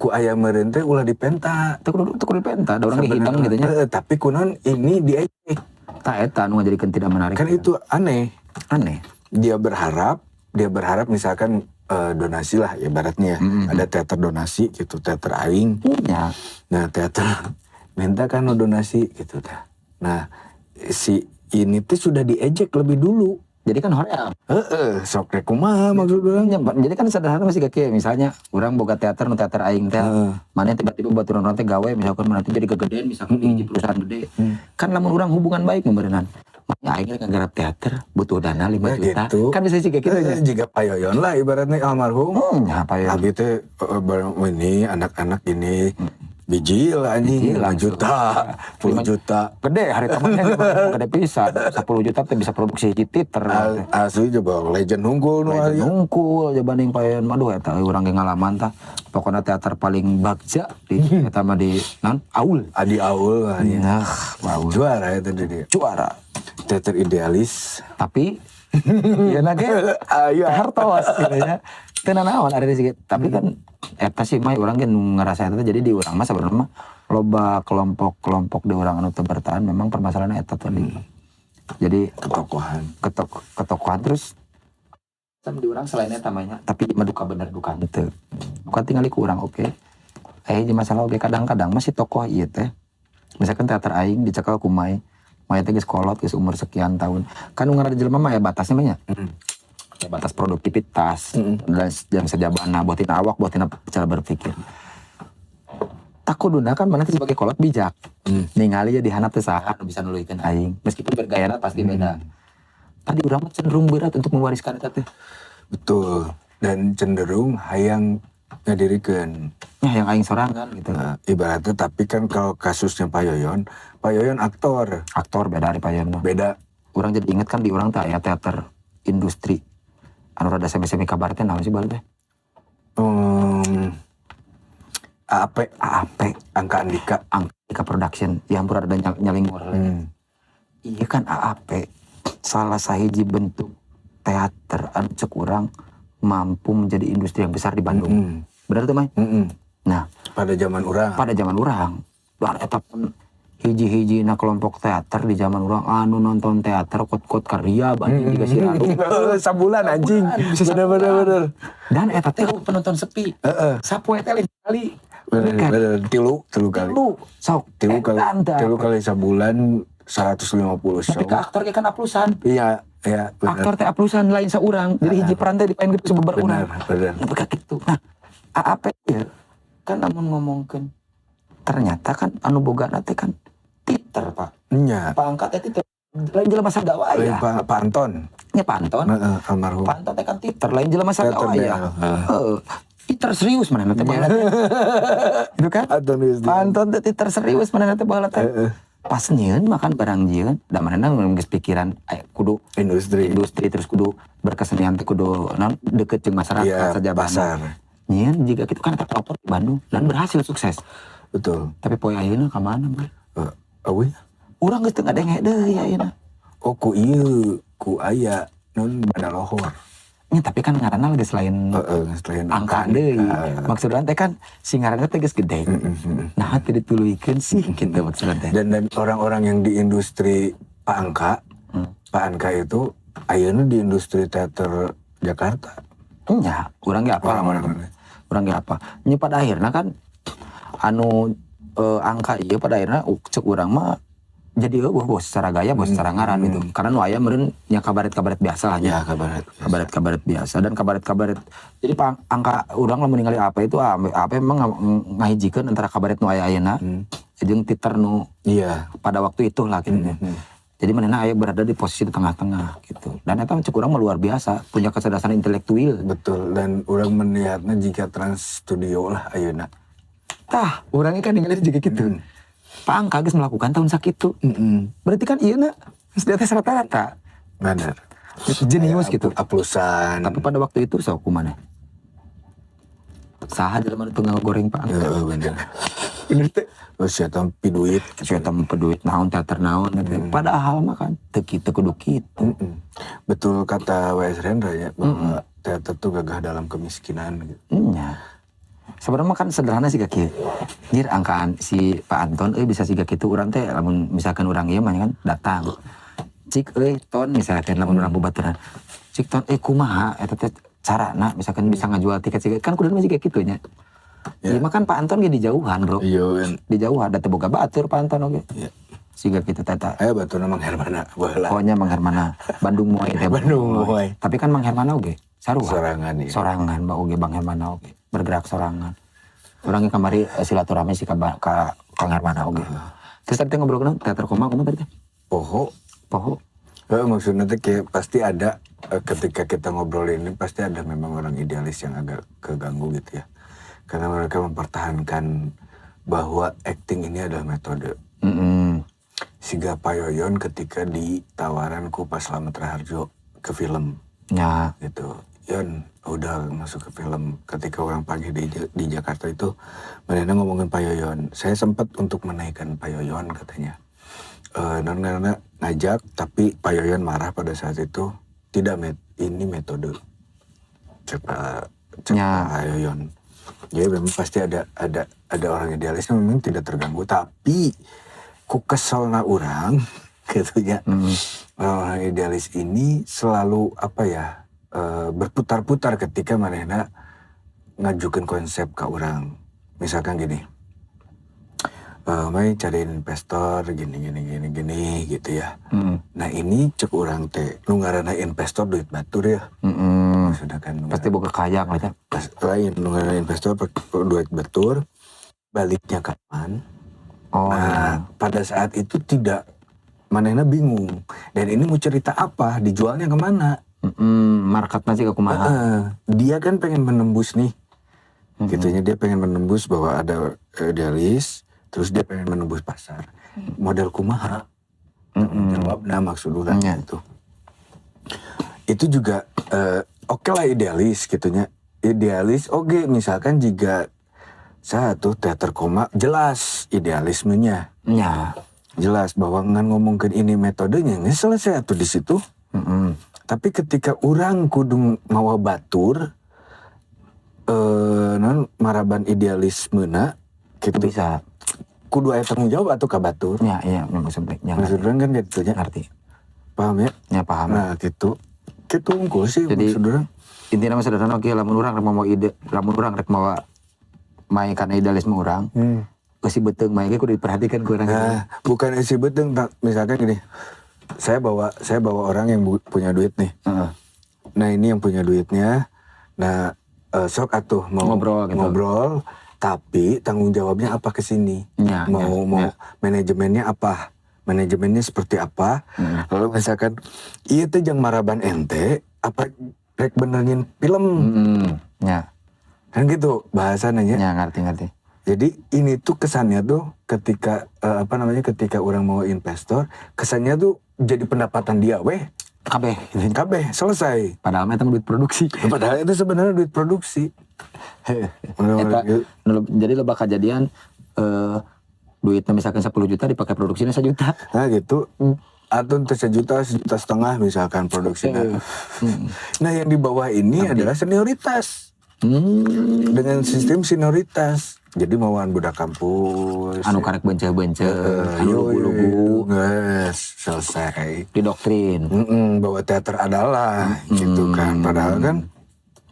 ku aya meureun teh ulah dipenta. Teu kudu dipenta, da urang ge hidang gitu nya. Heeh, tapi kunaon ini diejek. Tah eta anu ngajadikeun tidak menarik. Kan itu aneh. Aneh. Dia berharap misalkan donasi lah ibaratnya. Ada teater donasi gitu, teater aing. Ya. Nah, teater minta kan donasi gitu tah. Nah, si ini tuh sudah diejek lebih dulu. Jadi kan hoream. Heeh, sok rek kumaha maksud urang. Jadi kan sederhana masih kayak misalnya urang boga teater nu teater aing teh. Mana tiba-tiba baturan urang teh gawe misalkan nanti jadi kegedean misalkan di perusahaan gede. Kan lamun urang hubungan baik meureunan. Ya aing nggarap teater butuh dana 5 juta. Gitu. Kan bisa sih kayak gitu ya. Jika Pak Yoyon lah ibaratnya almarhum. Ya Pak Yoyon. Abi teh ini anak-anak ini biji lah anjing 5 juta, 10 juta. Gede hari temennya gede pisan. 10 juta teh bisa produksi hiji titer. Asli coba legend unggul nu ari. Unggul dibanding Pak Yoyon. Aduh eta urang ge ngalaman tah. Pokona teater paling bagja di eta mah di naon? Aul. Adi Aul lah ya. Nah, Aul. Juara eta di juara. Teater idealis. Tapi ieu na ge hartos gitu nya. Teu nanaon ari sih. Tapi kan eta sih mah urang ge nu ngarasa eta jadi di urang mah sebenarnya mah loba kelompok-kelompok di urang anu teu bertahan memang permasalahannya eta tadi. Jadi ketokohan terus sam di urang selain eta mah tapi mah duka bener duka henteu. Duka tingali ku urang oke. Hiji masalah oge kadang-kadang masih tokoh ieu teh. Misalkan teater aing dicekal ku Mai. Mai teh geus kolot geus umur sekian tahun. Kan nu ngaran jelema mah aya batasnya mah nya. Ya, batas produktivitas dan yang sejabana buat tina awak buat tina cara berpikir. Takuduna kan mana sebagai kolot bijak. Ningali ya dihanap teh saha nu bisa nuluykeun aing meskipun bergayana pasti beda. Tadi urang mah cenderung berat untuk mewariskan eta teh. Betul. Dan cenderung hayang ngadirikeun. Ya hayang aing sorangan gitu. Nah, ibaratnya tapi kan kalau kasusnya Pak Yoyon, Pak Yoyon aktor. Aktor beda dari Pak Yoyon mah. Beda. Urang jadi inget kan di urang teh aya teater industri. Anu rada semi-semi kabar teh naon sih bal teh? AAP. AAP. Angka Andika. Andika Production. Ya ampun rada nyalingur. Iya kan AAP salah sahiji bentuk teater anu cek urang mampu menjadi industri yang besar di Bandung. Benar tuh Mai? Nah, pada zaman urang. Pada zaman urang. Luar eta pun hiji-hiji na kelompok teater di zaman urang anu nonton teater kot-kot karya banding juga si Radu. Sabulan anjing. Bener. Dan eta teh penonton sepi. Sapoe teh lima kali. Bener. Tilu kali. Sok. Tilu kali sabulan 150 show. Tapi ke aktor ge kan aplusan. Iya, iya. Aktor teh aplusan lain saurang. Jadi hiji peran teh dipaenkeun ku sabeber urang. Bener. Nah, kitu. Nah, AAP ieu kan lamun ngomongkeun ternyata kan anu bogana teh kan titer Pak. Nya. Pak Angkat teh titer. Lain jelema sagawa aya. Pak Anton. Nya Pak Anton. Heeh, almarhum. Pak Anton teh kan titer lain jelema sagawa aya. Heeh. Titer serius manehna teh baheula teh. Itu kan? Pak Anton teh titer serius manehna teh baheula teh. Pas nyieun makan barang jieun, da manehna geus pikiran kudu industri terus kudu berkesenian teh kudu naon deket jeung masyarakat sajabana. Pasar. Nyieun jiga kitu kan eta pelopor di Bandung dan berhasil sukses. Betul. Tapi poe ayeuna ka mana, Bro? Eueuh. Urang geus teu ngadenge deui ayeuna. Oh ku ieu, ku aya naon Badalohor. Nya tapi kan ngaranna geus lain. Heeh, geus lain angka deui. Maksudna teh kan si ngaranna teh geus gede. Nah, teu dituluykeun sih kitu maksudna teh. Dan orang-orang yang di industri Pak Angka, Pak Angka itu ayeuna di industri teater Jakarta. Nya, urang ge apa? Urang ge apa? Nya pada akhirna kan anu angka ieu pada akhirna cek urang mah jadi eueuh bos secara gaya bos secara ngaran gitu. Karena nu aya meureun nya kabaret-kabaret biasa lah nya. Ya, kabaret. Kabaret-kabaret biasa dan kabaret-kabaret. Jadi angka urang lamun ningali apa itu apa memang ngahijikeun antara kabaret nu aya ayeuna jeung titer nu iya pada waktu itu lah gitu. Jadi manehna aya berada di posisi di tengah-tengah gitu. Dan eta cek urang mah luar biasa, punya kecerdasan intelektual. Betul, dan urang melihatnya jika Trans Studio lah ayeuna. Tah, urangnya kan ningali juga gitu. Pak Angka geus melakukan tahun sakitu. Berarti kan ieu na geus di atas rata-rata. Bener. Jenius gitu. Aplusan. Tapi pada waktu itu sok kumaha? Saha jelema nu teu ngagoreng Pak Angka. Heeh, bener. Bener teh. Geus eta piduit, geus eta piduit naon teater naon gitu. Padahal mah kan teu kitu kudu kitu. Betul kata W.S. Rendra ya bahwa teater tuh gagah dalam kemiskinan gitu. Nya. Sebenarnya mah kan sederhana sih kieu. Jir angkaan si Pak Anton euy bisa siga kitu urang teh lamun misalkan urang ieu mah kan datang. Cik euy ton misalkan lamun urang babaturan. Cik ton euy kumaha eta teh carana misalkan bisa ngajual tiket siga kan kudu mah siga kitu nya. Ya. Ieu mah kan Pak Anton ge di jauhan, Bro. Iya kan. Di jauhan da teu boga batur Pak Anton oge. Iya. Siga kitu teh eta. Ayo baturna Mang Hermana baheula. Pokoknya Mang Hermana Bandung Muay teh. Bandung Muay. Tapi kan Mang Hermana oge sarua. Sorangan iya. Sorangan mbak oge Bang Hermana oge bergerak sorangan. Urang kamari silaturahmi sih ka Kang Hermana oge. Terus tadi teh ngobrol kenapa? Teater koma kumaha tadi teh? Poho. Poho. Maksudnya tuh kayak pasti ada ketika kita ngobrol ini pasti ada memang orang idealis yang agak keganggu gitu ya. Karena mereka mempertahankan bahwa acting ini adalah metode. Siga Payoyon ketika ditawaran ku Pak Slamet Rahardjo ke film. Ya. Gitu. Yon udah masuk ke film ketika orang pagi di Jakarta itu mereka ngomongin Pak Yoyon. Saya sempat untuk menaikkan Pak Yoyon katanya. Non karena ngajak tapi Pak Yoyon marah pada saat itu. Tidak ini metode cek Ya. Pak Yoyon. Jadi memang pasti ada orang idealis yang memang tidak terganggu tapi ku keselna urang gitu ya. Orang idealis ini selalu apa ya berputar-putar ketika manehna ngajukan konsep ke orang. Misalkan gini, Mai cari investor gini gini gini gini gitu ya. Nah ini cek urang teh, nu ngaranna investor duit batur ya. Maksudnya kan nu Pasti boga kaya lah ya. Pas lain nu ngaranna investor duit batur, baliknya kapan? Oh, Nah, iya. pada saat itu tidak manehna bingung. Dan ini mau cerita apa? Dijualnya kemana? Marketnya sih ke kumaha. Dia kan pengen menembus nih. Gitunya dia pengen menembus bahwa ada idealis, terus dia pengen menembus pasar. Model kumaha? Jawab nah maksud urang itu. Itu juga oke lah idealis gitunya. Idealis oke misalkan jika satu teater koma jelas idealismenya. Jelas bahwa ngan ngomongkeun ini metodenya ini selesai atuh di situ. Tapi ketika urang kudu mawa batur non maraban idealismena gitu. Bisa. Kudu aya tanggung jawab atau ka batur. Ya, iya, maksudnya, ya, Maksud urang kan gitu nya. Ngerti. Paham ya? Ya, paham. Nah, gitu. Gitu unggul sih Jadi, maksud urang. Intinya mah sederhana oke lamun urang rek mawa ide, lamun urang rek mawa main karena idealisme urang. Eusi beuteung mah ge kudu diperhatikan ku urang. Nah, bukan isi beuteung, tak. Misalkan gini. Saya bawa orang yang punya duit nih. Nah, ini yang punya duitnya. Nah, sok atuh mau Ngobrol gitu. Ngobrol, tapi tanggung jawabnya apa ke sini? Mau manajemennya apa? Manajemennya seperti apa? Lalu misalkan iya teh jang maraban ente apa rek benerin film? Kan gitu bahasanya. Ya, ngerti, ngerti. Jadi ini tuh kesannya tuh ketika apa namanya ketika orang mau investor, kesannya tuh jadi pendapatan dia weh. Kabeh gitu. Kabeh selesai. Padahal mah eta mah duit produksi. Padahal itu sebenarnya duit produksi. Eta, jadi loba kejadian duitnya misalkan 10 juta dipakai produksinya 1 juta. Nah gitu. Atau untuk sejuta, 1,5 juta misalkan produksinya. Nah yang di bawah ini adalah senioritas. Dengan sistem senioritas. Jadi mawaan budak kampus. Anu karek benceh-benceh, anu yo, yo, lugu-lugu. Geus, selesai. Didoktrin. Bahwa teater adalah gitu kan. Padahal kan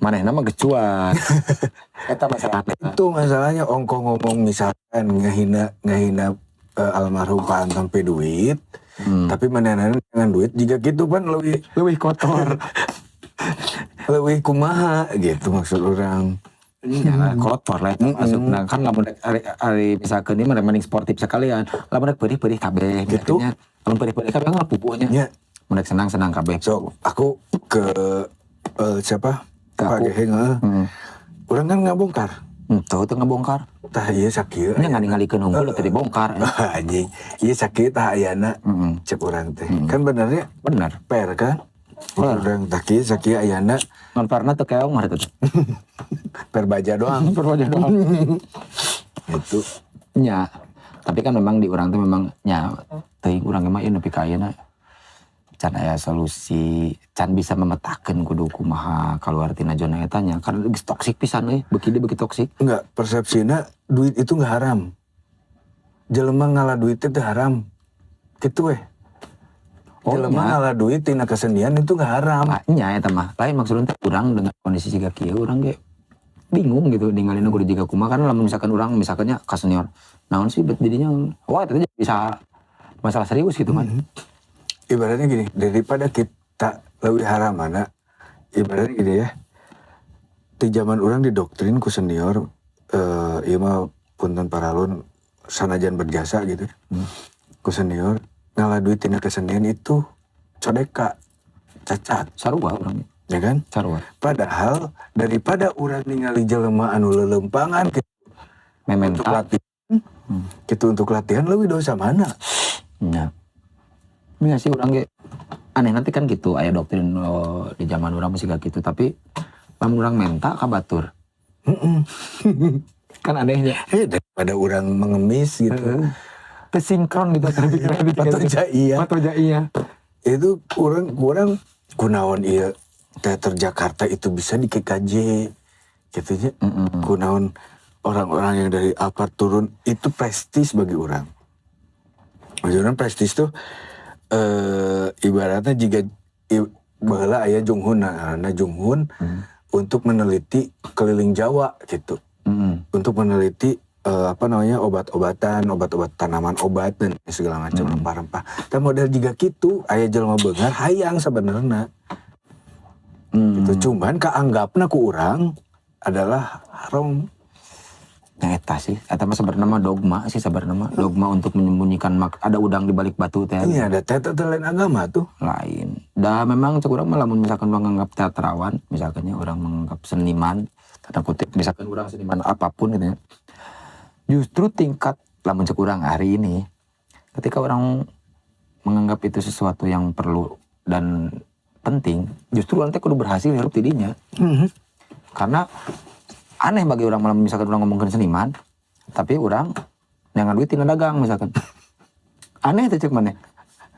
manehna mah geus cuan. Eta masalahna. Itu masalahnya ongko ngomong misalkan ngehina ngehina almarhum Pak Anton P duit, tapi manehna dengan duit jika gitu kan lebih lebih kotor. Lebih kumaha gitu maksud orang. Ya, kotor lah eta maksudna kan lamun rek ari, ari misalkan ini mah mending sportif sekalian. Lamun rek peurih-peurih kabeh Gitu. nya. Lamun peurih-peurih kabeh ngapupuh nya. Ya. Mun rek senang-senang kabeh. So, aku ke siapa? Ke Pak aku. Geheng, heeh. Urang kan ngabongkar. Tuh teu ngabongkar. Tah ieu sakieu. Nya ngalikeun unggul teu dibongkar. Anjing. Ieu sakieu tah ayana. Cek urang teh. Kan benernya Bener. fair kan? Urang tah kieu sakieu ayana. Non fairna teu keong mah teh. Fair baja doang. Fair baja doang. Itu. Nya. Tapi kan memang di urang teh memang nya teuing urang mah ieu nepi ka ayeuna. Can aya solusi, can bisa memetakeun kudu kumaha keluar tina zona eta nya, karena geus toksik pisan euy, beuki dieu beuki toksik. Enggak, persepsina duit itu enggak haram. Jelema ngala duit itu haram. Gitu weh. Oh, Jelema nya. Ngala duit tina kesenian itu enggak haram. Ah, nya eta mah. Lain maksudnya teh urang dengan kondisi siga kieu urang ge bingung gitu ninggalin kudu jiga kumaha, karena lamun misalkan urang misalkannya ka senior naon sih bet didinya, wah, itu bisa masalah serius gitu kan. Ibaratnya gini, daripada kita lebih haram mana, ibaratnya gini ya. Di zaman urang didoktrin ku senior, ieu mah punten paralun sanajan berjasa gitu. Ku senior ngala duit tina kesenian itu codeka, cacat, Sarua urang. Ya kan? Sarua. Padahal daripada urang ningali jelema anu lelempangan gitu, untuk Mementa. Latihan, gitu untuk latihan lebih dosa mana? Nya. Ini sih urang ge aneh nanti kan gitu aya doktrin, oh, di zaman urang masih gak gitu, tapi lamun urang menta ka batur. Kan anehnya. Eh, daripada urang mengemis gitu. Tesinkron gitu kan pikiran. Patoja iya. Patoja iya. Itu kurang kurang kunaon iya teater Jakarta itu bisa di KKJ gitu nya. Kunaon orang-orang yang dari Alphard turun itu prestis bagi urang. Maksudnya prestis tuh ibaratnya jika baheula aya Junghun, nah, karena Junghun untuk meneliti keliling Jawa gitu. Untuk meneliti apa namanya, obat-obatan, obat-obat tanaman obat dan segala macam rempah-rempah. Tapi model jiga gitu aya jelema beunghar hayang sebenarnya. Gitu. Cuman kaanggapna ku urang adalah haram. Nah, eta sih, eta mah sebenarnya mah dogma sih, sebenarnya mah dogma untuk menyembunyikan ada udang di balik batu teh. Iya, ada teater lain agama tuh. Lain. Da memang cek urang mah lamun misalkan urang nganggap teatrawan, misalkannya urang menganggap seniman, tanda kutip, misalkan urang seniman apapun gitu ya. Justru tingkat lamun cek urang hari ini ketika orang menganggap itu sesuatu yang perlu dan penting, justru urang teh kudu berhasil hirup ti dinya. Karena aneh bagi orang malah misalkan urang ngomongin seniman, tapi urang neangan duit tina dagang misalkan. Aneh teh cek maneh.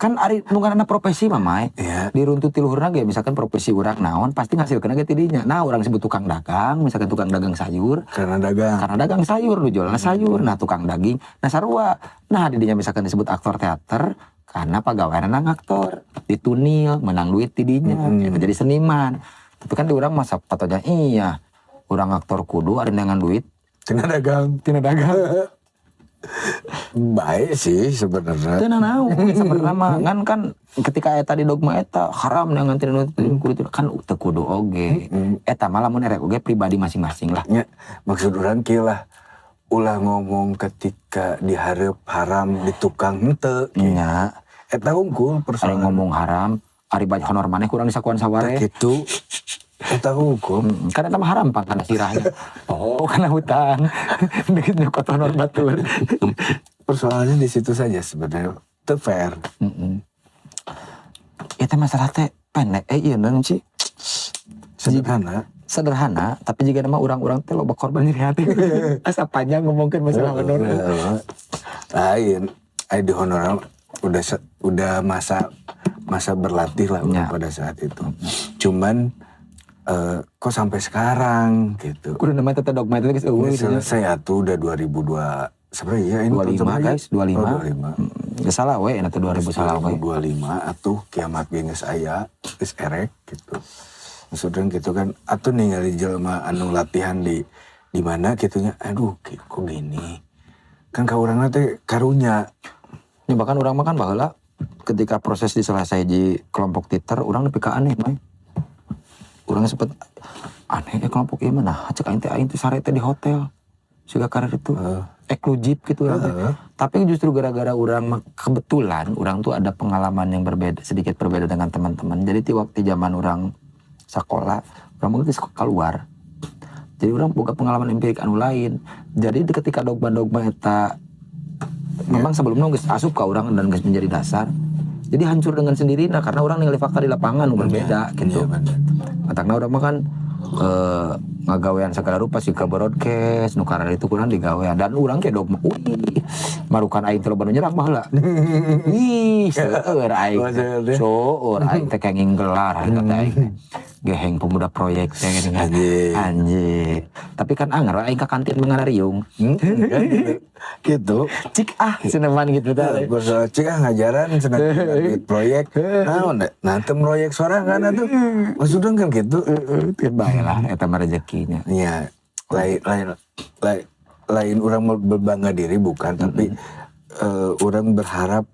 Kan ari nu ngaranna profesi mah, Mai. Diruntut ti luhurna ge misalkan profesi urang naon pasti ngasilkeun ge ti dinya. Nah, urang sebut tukang dagang, misalkan tukang dagang sayur. Karena dagang. Karena dagang sayur, nu jualna sayur. Nah, tukang daging, nah sarua. Nah, di dinya misalkan disebut aktor teater karena pagaweanna ngaktor, ditunil, menang duit ti dinya, eta jadi seniman. Tapi kan di urang masa patoja iya, urang aktor kudu ari neangan duit Tina dagang. Tina dagang. Baik sih sebenarnya. Teu nanaon sebenarnya mah, ngan kan ketika eta di dogma eta haram neangan tina duit kudu kan teu kudu oge. Eta mah lamun erek oge pribadi masing-masing lah. Ya, maksud urang kieu lah. Ulah ngomong ketika dihareup haram di tukang henteu. Nya. Eta hungkul Ari persoalan. Ngomong haram, ari baj honor maneh kurang disakuan saware. Tah kitu. Eta hukum. Kan eta mah haram pak kana sirahnya. Oh, kana hutang. Deket nyokot honor batur. Persoalannya di situ saja sebenarnya. Teu fair. Heeh. Eta masalah teh pendek iya naon sih? Sederhana. Sederhana, tapi jiga nama urang-urang teh loba korban nyeri hati. Asa panjang ngomongkeun masalah honor. Lain, ai di honor udah masa masa berlatih lah pada saat itu. Cuman kok sampai sekarang gitu. Kudu namanya teteh dogma itu geus euweuh Ini gitu nya. selesai atuh udah 2002 sebenarnya ya ini tahun 25 seberapa ya? guys, 25. Oh, 25. Geus salah we eta 2000 salah we. 2025 atuh kiamat ge geus aya, geus erek gitu. Maksudnya gitu kan atuh ningali jelema anu latihan di mana gitu nya, aduh kok gini. Kan ka urangna teh karunya. Ya, bahkan urang mah kan baheula ketika proses diselesai di kelompok teater urang nepi ka aneh, Mai. Urang sempet aneh kelompok ieu mah, nah cek aing teh sare teh di hotel. Siga karir itu. Eksklusif gitu urang teh. Tapi justru gara-gara urang mah kebetulan urang tuh ada pengalaman yang berbeda, sedikit berbeda dengan teman-teman. Jadi di waktu zaman urang sekolah, urang mah geus keluar. Jadi urang boga pengalaman empirik anu lain. Jadi ketika dogma-dogma eta memang sebelumnya geus asup ka urang dan geus menjadi dasar. Jadi hancur dengan sendirinya karena urang ningali fakta di lapangan nu berbeda gitu. Iya, bener. Matakna urang mah kan Ngagawean segala rupa sih ke broadcast nu karena itu kurang digawean dan urang ke dogma wih marukan aing teh loba nu nyerang baheula wih seueur aing Oh, seueur teh. Seueur aing teh kenging gelar harita teh aing teh. Geheng pemuda proyek teh gini kan. Anjing. Anjing, tapi kan anger aing ka kantin mengarariung. Kan gitu. Gitu. Cik ah seneman gitu teh. Gue cik ah ngajaran cenah duit proyek. Naon deh? Nantem proyek sorangan atuh. Maksudnya kan gitu. Heeh, bae lah eta mah rezekinya. Iya, lain lain lain lain orang berbangga diri bukan, tapi orang berharap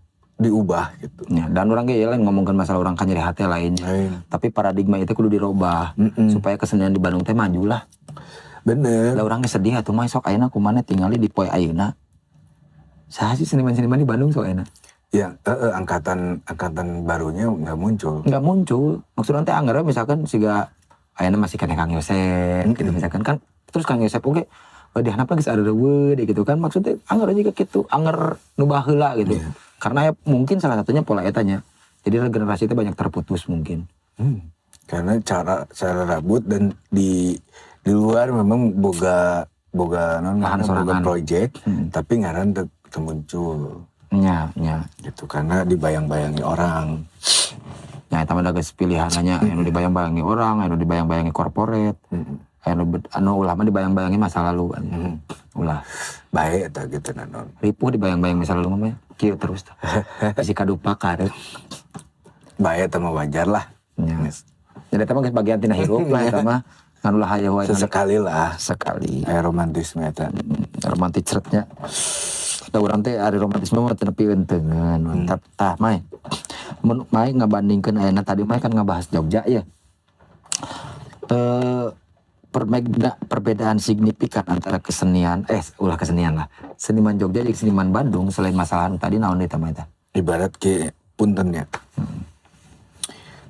diubah gitu. Ya, dan orang ge lain ngomongkeun masalah orang kan nyeri hati lainnya. Lain. Tapi paradigma itu kudu dirubah supaya kesenian di Bandung teh maju lah. Bener. Lah urang ge sedih atuh mah sok ayeuna kumaha tingali di poe ayeuna. Saha sih seniman-seniman di Bandung sok ayeuna? Ya, angkatan angkatan barunya nggak muncul. Nggak muncul. Maksudnya teh anggar misalkan siga ayeuna masih keneh Kang Yosep gitu misalkan kan, terus Kang Yosep oge di handapna geus areureun gitu kan, maksudnya anggar juga gitu, anggar nu baheula gitu. Karena ya mungkin salah satunya pola etanya. Jadi regenerasi itu banyak terputus mungkin. Karena cara cara rabut dan di luar memang boga boga non Lahan boga sorangan. Project, tapi ngaran teu muncul Nya, nya. Gitu karena dibayang-bayangi orang. Nya eta mah da geus pilihananya, anu dibayang-bayangi orang, anu dibayang-bayangi korporat. Anu anu ulah mah dibayang-bayangi masa lalu. Ulah. Baik eta gitu nanon. Ripuh dibayang-bayang masa lalu mah kieu terus tah. Bisi kadupa kareut. Baik eta mah wajar lah. Nya. Jadi eta mah geus bagian tina hirup lah eta mah. Ngan ulah hayoh wae Sesekali lah. Sekali. Aya romantisme eta. Romantis certnya. Da urang teh ari romantisme mah teu nepi eunteungeun. Tah tah Mai. Mun Mai ngabandingkeun ayeuna tadi Mai kan ngabahas Jogja ya. Perbedaan signifikan antara kesenian ulah kesenian lah. Seniman Jogja jeung seniman Bandung selain masalah tadi naon deui tah Mai tah? Ibarat ke punten ya.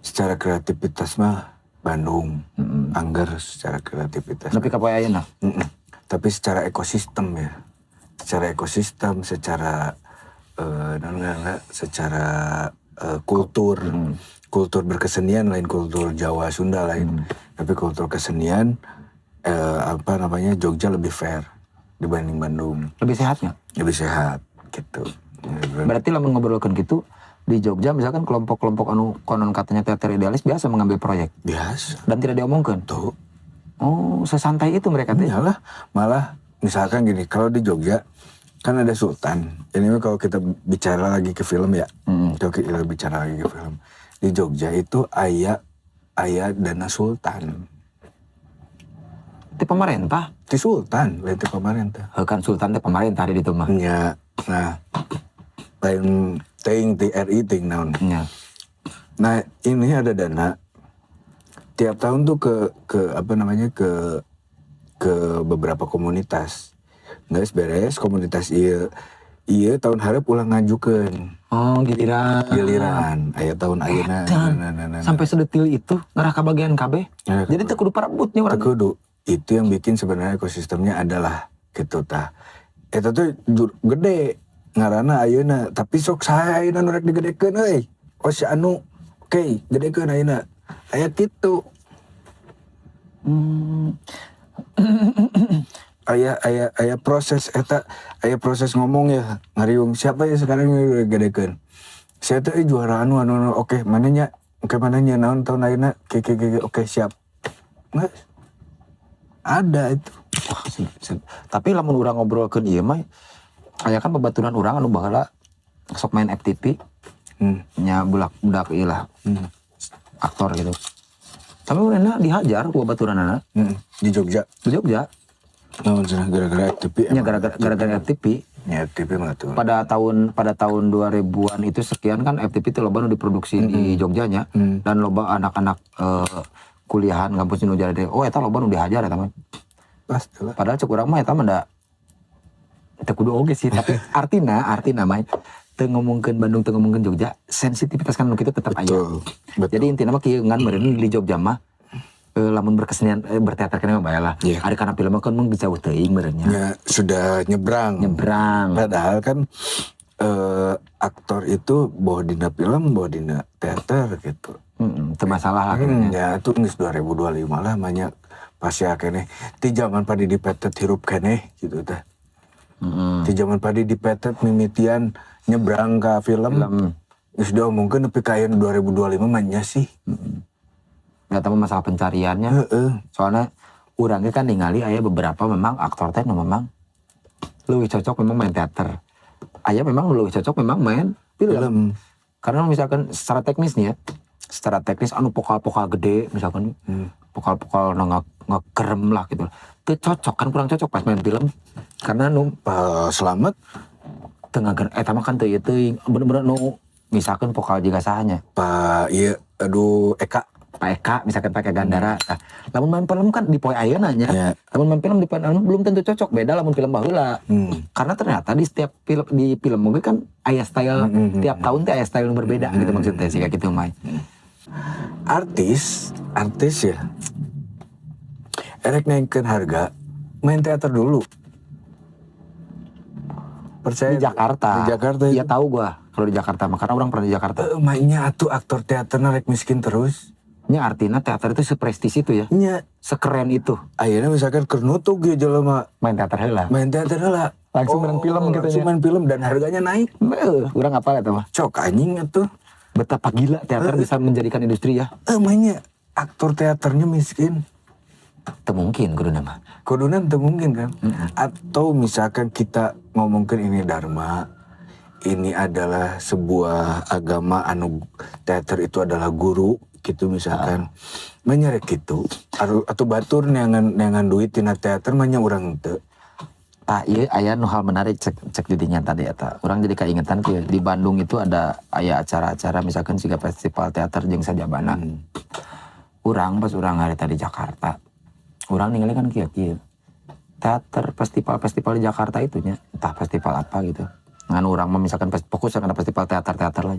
Secara kreativitas mah Bandung angger secara kreativitas. Nepi ka poe ayeuna. Tapi secara ekosistem ya. Secara ekosistem, secara non, enggak, secara kultur, kultur berkesenian lain kultur Jawa Sunda lain. Tapi kultur kesenian apa namanya, Jogja lebih fair dibanding Bandung. Lebih sehatnya. Lebih sehat gitu. Berarti lamun ngobrolkeun gitu di Jogja misalkan kelompok-kelompok anu konon katanya teater idealis biasa mengambil proyek Biasa. Dan tidak diomongkan. Tuh. Oh, sesantai itu mereka teh. Iyalah, malah misalkan gini, kalau di Jogja kan ada Sultan. Ini mah kalau kita bicara lagi ke film ya. Kalau kita bicara lagi ke film. Di Jogja itu aya aya dana Sultan. Di pemerintah. Di Sultan, lain di pemerintah. Heuh kan Sultan teh pemerintah di ditu mah. Ya, nah lain ting TRI ting naon. Nah, ini ada dana tiap tahun tuh ke apa namanya, ke beberapa komunitas. Nggak beres komunitas iya iya tahun hareup ulang ngajukeun. Oh, giliran. Giliran aya tahun ayeuna. Edan. Nah, nah, nah, nah. Sampai sedetil itu ngarah ka bagian KB. Ngarah ka Jadi teu kudu parebutnya urang. Teu kudu. Itu yang bikin sebenarnya ekosistemnya adalah gitu tah. Eta tuh gede ngaranna ayeuna, tapi sok saha ayeuna nu rek digedekeun euy. Oh si anu, oke, gedekeun ayeuna. Aya kitu. Aya aya aya proses eta, aya proses ngomong ya, ngariung siapa ya sekarang yang gedekeun. Saya tuh juara anu anu, anu. Oke, mana nya? Oke, mana nya naon tahun ayeuna? Oke oke oke oke siap. Nggak ada itu. Wah, tapi lamun urang ngobrolkeun ieu mah aya kan babaturan urang anu baheula sok main FTV nya bulak budak ieu lah. Aktor gitu. Tapi urangna dihajar ku babaturanana. Di Jogja. Di Jogja. Naon cenah gara-gara FTV? Nya gara-gara gara-gara FTV. Ya FTV mah tuh. Pada tahun 2000-an itu sekian kan FTV itu loba nu diproduksi di Jogja nya dan loba anak-anak kuliahan kampus nu jadi oh eta loba nu dihajar eta mah. Pastilah. Padahal cek urang mah eta mah da teu kudu oge sih, tapi artina artina mah teu ngomongkeun Bandung, teu ngomongkeun Jogja, sensitivitas kan nu kitu tetep aya. Betul. Jadi intina mah kieu ngan meureun di Jogja mah lamun berkesenian berteater keneh mah bae lah. Iya. Ari kana film mah kan mun jauh teuing meureun nya. Ya, sudah nyebrang. Nyebrang. Padahal kan aktor itu bawa dina film, bawa dina teater gitu. Heeh, teu masalah lah Hmm, kayaknya. ya itu geus 2025 lah banyak. Pasti keneh ti zaman Pak Didi Petet hirup keneh gitu teh. Ti zaman Pak Didi Petet mimitian nyebrang ke film. Film. Geus diomongkeun nepi ka ayeuna 2025 mah nya sih. Nggak tahu masalah pencariannya. Soalnya urangnya kan ningali aya beberapa memang aktor teh nu memang lebih cocok memang main teater. Aya memang lebih cocok memang main film. Film. Karena misalkan secara teknis nih ya, secara teknis anu vokal-vokal gede misalkan, vokal-vokal nu ngegerem lah gitu. Itu cocok kan, kurang cocok pas main film. Karena nu Pak Slamet tengah ger, eta mah kan teu ieu teuing, bener-bener nu misalkan vokal juga sahanya. Pak ieu aduh Eka. Pak Eka misalkan pakai Gandara. Nah, lamun main film kan di poe ayeuna nya. Lamun main film di poe ayeuna belum tentu cocok, beda lamun film baheula. Karena ternyata di setiap film, di film mungkin kan aya style, tiap tahun teh aya style yang berbeda gitu maksudnya sih kayak gitu Mai. Artis, artis ya. Erek naikkeun harga, main teater dulu. Percaya di Jakarta. Di Jakarta Iya itu. Tahu gua kalau di Jakarta mah karena orang pernah di Jakarta. Mainnya atuh aktor teater rek miskin terus. Nya artinya teater itu seprestis itu ya. Nya. Sekeren itu. Akhirnya misalkan keur nutug ge jelema main teater heula. Main teater heula. Langsung main film gitu langsung ya. Main film dan harganya naik. Heuh, urang apal eta mah. Cok anjing atuh. Betapa gila teater bisa menjadikan industri ya. Mainnya aktor teaternya miskin. Teu mungkin kudu mah. Kuduna teu mungkin kan. Atau misalkan kita ngomongin ini dharma, ini adalah sebuah agama anu teater itu adalah guru gitu misalkan. Menyerek gitu. Atau batur neangan neangan duit tina teater mah nya urang teu. Tah ieu aya nu hal menarik cek cek didinya tadi eta. Urang jadi keingetan kieu, di Bandung itu ada aya acara-acara misalkan siga festival teater jeung sajabana. Urang pas urang hari tadi Jakarta. Urang ningali kan kieu kieu. Teater festival-festival di Jakarta itu nya, entah festival apa gitu. Ngan urang mah misalkan fokus karena festival teater-teater lah.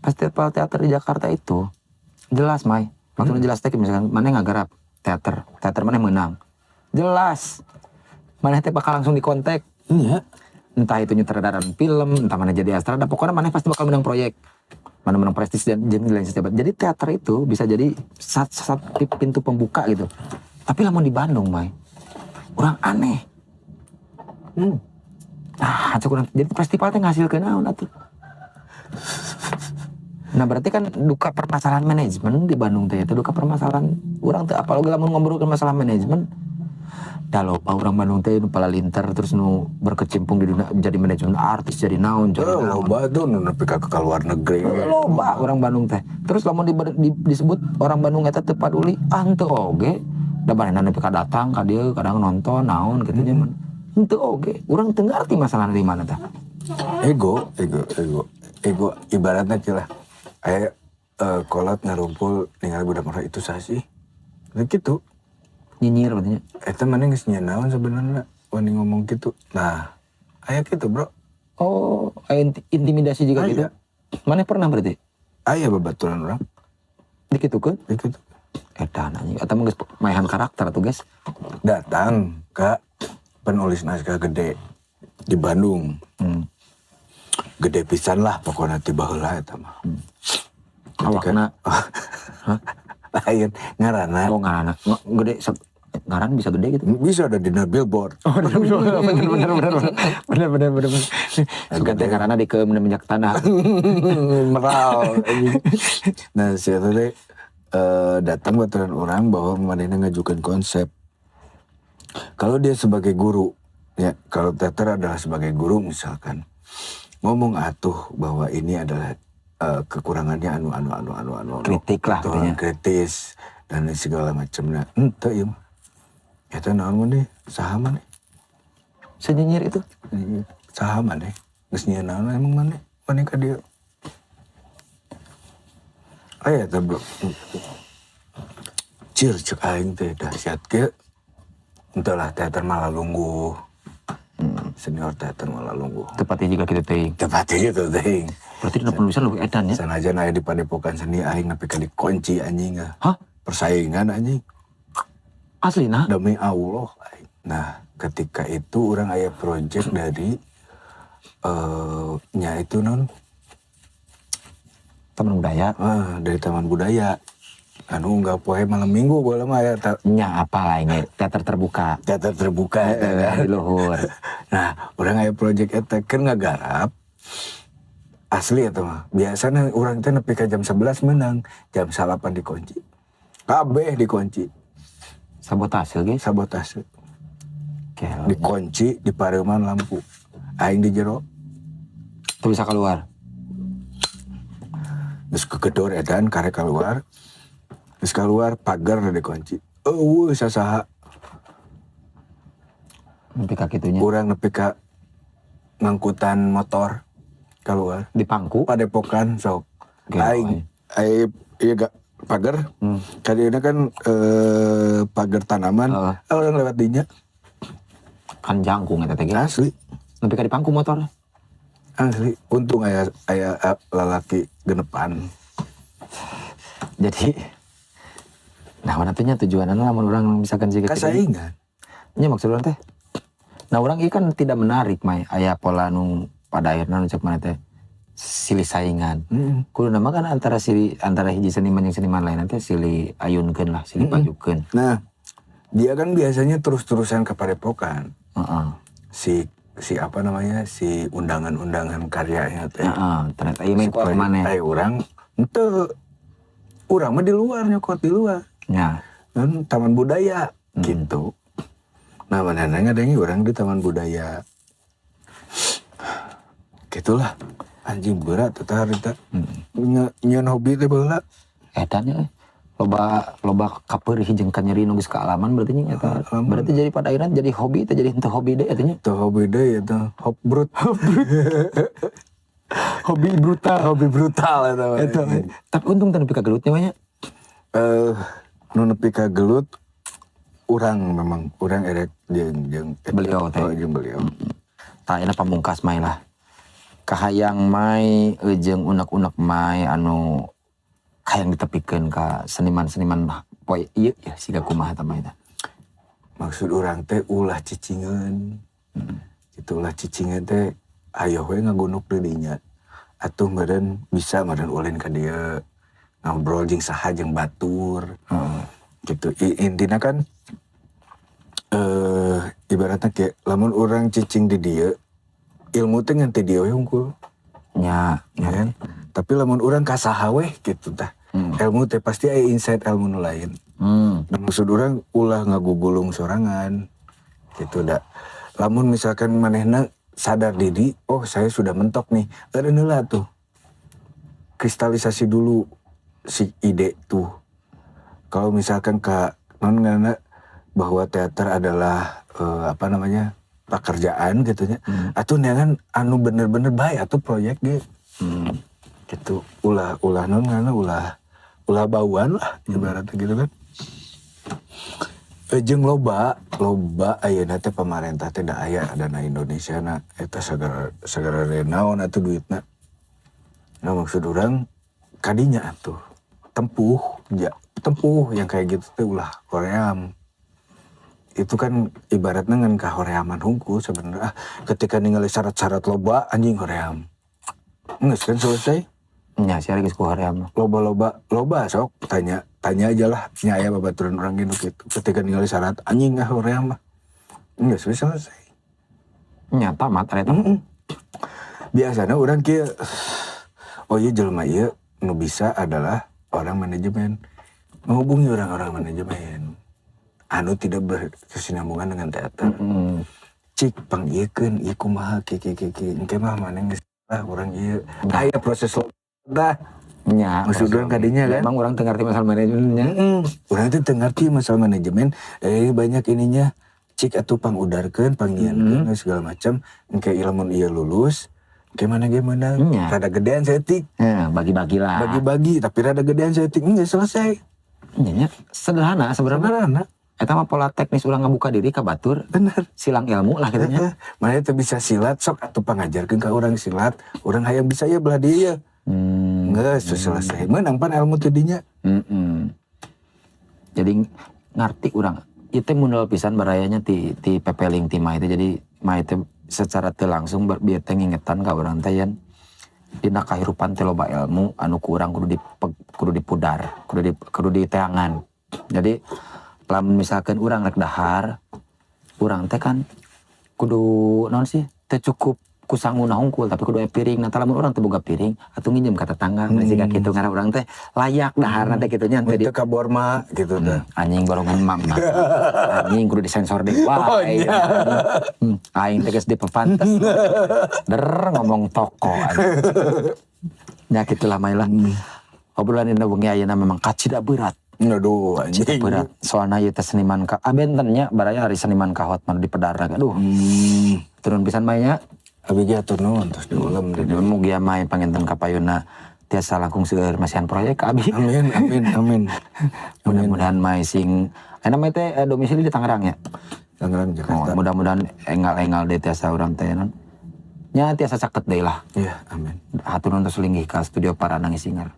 Festival teater di Jakarta itu jelas, Mai. Maksudnya jelas teh misalkan mana ngagarap teater, teater mana menang. Jelas. Mana teh bakal langsung dikontak. Entah itu nyutradaran film, entah mana jadi astrada, pokoknya mana pasti bakal menang proyek. Mana menang prestis dan lain sebagainya. Jadi teater itu bisa jadi sat pintu pembuka gitu. Tapi lamun di Bandung, Mai, urang aneh. Nah, cek urang, jadi festival teh ngasilkeun naon atuh. Nah, berarti kan duka permasalahan manajemen di Bandung teh itu duka permasalahan urang teh apalagi lamun ngobrolkeun masalah manajemen. Da loba urang Bandung teh nu palalinter terus nu berkecimpung di dunia jadi manajemen artis jadi naon jadi Oh, naon. loba tuh nu nepi ka ke luar negeri. Loba orang Bandung teh. Terus lamun disebut orang Bandung eta teu paduli, ah henteu oge. Da manehna nepi ka datang ka dieu kadang nonton naon kitu nya mah. Henteu oge. Urang teu ngarti masalahna di mana tah. Ego, ego, ego. Ego ibaratnya kira aya kolot ngarumpul ningali budak merah itu sah sih. Nah, gitu. Nyinyir berarti nya. Eta mana geus nya naon sebenarnya wani ngomong gitu. Nah, aya gitu, Bro. Oh, aya intimidasi juga Aya. gitu. Mana pernah berarti? Aya babaturan urang. Dikitukeun? Dikitukeun. Edan anjing. Eta mah geus maehan karakter atuh, guys. Datang ke penulis naskah gede di Bandung. Gede pisan lah pokoknya ti baheula eta mah. Awakna. Hah? Lain ngaranna. Oh, ngaranna. Gede ngaran bisa gede gitu. Bisa ada di billboard. Oh, bener bener bener bener bener bener bener bener. Suka teh ngaranna di ke minyak tanah. Meral. Nah, si eta teh datang baturan orang bahwa manehna ngajukan konsep. Kalau dia sebagai guru, ya kalau teater adalah sebagai guru misalkan ngomong atuh bahwa ini adalah kekurangannya anu anu anu anu anu anu. Kritik lah Gitu, katanya. kritis dan segala macamnya. Ente ieu mah. Eta naon maneh? Saha maneh? Senyinyir itu. Saha maneh? Geus nyieun naon emang maneh? Maneh ka dieu. Aya teh bro. Cir cek aing teh dahsyat kieu. Entah lah teater malah lungguh. Senior teater malah lungguh. Tepatnya juga gitu teh. Tepatnya gitu teh. Berarti dina penulisan lebih edan ya. Sanajan aya di padepokan seni aing nepi ka dikunci anjing ah. Hah? Persaingan anjing. Asli nah. Demi Allah aing. Nah, ketika itu orang aya project dari nya itu non Taman Budaya. Ah, dari Taman Budaya. Anu unggal poe malam Minggu baheula mah aya Nya apa lah ini teater terbuka. Teater terbuka eta kan. Di luhur. Nah, urang aya project eta keur ngagarap asli eta mah. Biasana urang teh nepi ka jam 11 menang, jam 8 dikunci. Kabeh dikunci. Sabotase guys. Sabotase. Gelo. Dikunci di pareuman lampu. Aing di jero. Tuh bisa keluar. Geus kegedor edan karek keluar. Geus keluar pagar dikunci. Euweuh sasaha. Nepi ka kitunya. Urang nepi ka ngangkutan motor keluar. Di pangku. Padepokan sok. Gelo, Aing aing ieu gak pagar. Kadieu kan pagar tanaman. Heeh. Urang lewat dinya. Kan jangkung eta teh ge. Asli. Nepi ka di pangku motor. Asli. Untung aya aya lalaki genepan. Jadi nah mana tuh nya tujuanna lamun urang misalkan siga kitu. Kasaingan. Nya maksud urang teh. Nah urang ieu kan tidak menarik mai aya pola nu pada akhirnya nu cek mana teh silih saingan. Kudu nama kan antara silih antara hiji seniman jeung seniman lain teh silih ayunkeun lah, silih pajukeun. Nah, dia kan biasanya terus-terusan ke padepokan. Heeh. Si si apa namanya si undangan-undangan karyanya teh. Heeh, ternyata ieu main Si kuat maneh. Ai urang henteu. Urang mah di luar nyokot di luar. Nya. Kan taman budaya gitu. Nah, manehna ngadengi urang di taman budaya. Gitulah. Anjing berat eta harita. Nyeun hobi teh baheula. Edan nya euy. Loba loba kapeurih jeung kanyeri nu geus kaalaman berarti nya eta. Berarti jadi pada akhirnya jadi hobi teh jadi henteu hobi deui eta nya. Teu hobi deui eta, hop brut. Hobi brutal. Hobi brutal eta mah. Eta. Tapi untung teu nepi ka gelutnya mah nya. Nu nepi ka gelut urang memang urang erek jeung jeung Beliau teh. Oh, jeung beliau. Tah ayeuna pamungkas mai lah. Kahayang mai jeung unek-unek mai anu hayang ditepikeun ka seniman-seniman poe ieu ya siga kumaha tah mai tah. Maksud urang teh ulah cicingeun. Gitu ulah cicingeun teh ayo we ngagunuk di dinya. Atuh meureun bisa meureun ulin ka dieu ngobrol jeung saha jeung batur. Gitu. Intina kan ibaratnya kayak lamun urang cicing di dieu ilmu teh ngan ti dieu we hungkul. Nya, Ya kan? Tapi lamun urang ka saha weh gitu tah. Ilmu teh pasti aya insight ilmu nu lain. Nah, maksud urang ulah ngagugulung sorangan gitu dah. Lamun misalkan manehna sadar diri, oh saya sudah mentok nih. Eureun heula tuh. Kristalisasi dulu si ide tuh. Kalau misalkan ka non ngana bahwa teater adalah apa namanya pekerjaan gitu nya. Atuh neangan anu bener-bener baik atau proyek ge. Gitu ulah ulah non ngana ulah ulah bauan lah ibaratnya gitu kan. Jeung loba loba ayeuna teh pamarentah teh da aya dana Indonesia na eta sagara sagara naon atuh duitna. Nah maksud urang kadinya atuh tempuh ja, tempuh yang kayak gitu teh ulah hoream. Itu kan ibaratnya ngan kahoreaman hungkul sebenarnya. Ah, ketika ningali syarat-syarat loba anjing hoream. Geus kan selesai. Nya sia geus ku hoream. Loba-loba loba sok tanya tanya aja lah nya aya babaturan urang gitu gitu. Ketika ningali syarat anjing ah hoream mah. Geus we selesai. Nya tamat eta. Biasanya urang kieu oh iya jelema ieu nu bisa adalah orang manajemen. Menghubungi orang-orang manajemen anu tidak berkesinambungan dengan teater. Cik pangiekeun ieu kumaha kieu kieu kieu kieu. Engke mah maneh geus lah urang ieu. Aya proses dah. Nya, Maksud urang kadinya kan. Emang urang teu ngarti masalah manajemennya. Urang teh teu ngarti masalah manajemen, banyak ininya. Cik atuh pangudarkeun, pangieunkeun segala macam. Engke lamun ieu lulus, engke mana ge meunang. Rada gedean saeutik. Ya, bagi-bagilah. Bagi-bagi, tapi rada gedean saeutik geus selesai. Nya, nya, sederhana sebenarnya. Sederhana. Eta mah pola teknis urang ngabuka diri ka batur. Bener. Silang ilmu lah gitu nya. Heeh. Mana teu bisa silat sok atuh pangajarkeun ka urang silat, urang hayang bisa ya belah dieu ya. Geus selesai. Meunang pan ilmu teh dinya. Jadi ngarti urang. Ieu teh mundal pisan barayanya ti ti pepeling ti mah itu. Jadi mah itu secara teu langsung bieu teh ngingetan ka urang teh yan. Dina kahirupan teh loba ilmu anu ku urang kudu dipudar, kudu diteangan. Jadi lamun misalkan urang rek dahar, urang teh kan kudu naon sih, teu cukup ku sanguna hungkul, tapi kudu aya piring. Nah, lamun urang teu boga piring atuh nginjem ka tetangga, hmm. Siga kitu ngarah urang teh layak daharna teh kitu nya, teu di Teu ka Borma gitu dah. Anjing, borongan mam anjing, kudu disensor deh. Wah, Oh, iya. Aing teh geus dipepantes der ngomong toko anjing. Ya gitulah, Mai lah. Obrolan dina wengi ayeuna memang kacida berat. Aduh, Cida anjing. Berat soalna ieu teh seniman ka ah, benten nya baraya hari seniman kahot mah di pedarna, aduh. Turun pisan, Mai, nya. Abi ge atur nuhun tos diulem di dieu. Mugia Mai panginten kapayuna tiasa langkung seueur masihan proyek ka abi. Amin, amin, amin. Mudah-mudahan Mai sing ayeuna Mai teh domisili di Tangerang ya. Tangerang, Oh, Jakarta. Mudah-mudahan engal-engal deh tiasa urang teh non. Nya tiasa caket deui lah. Iya, amin. Hatur nuhun tos linggih ka studio para Ngisinger.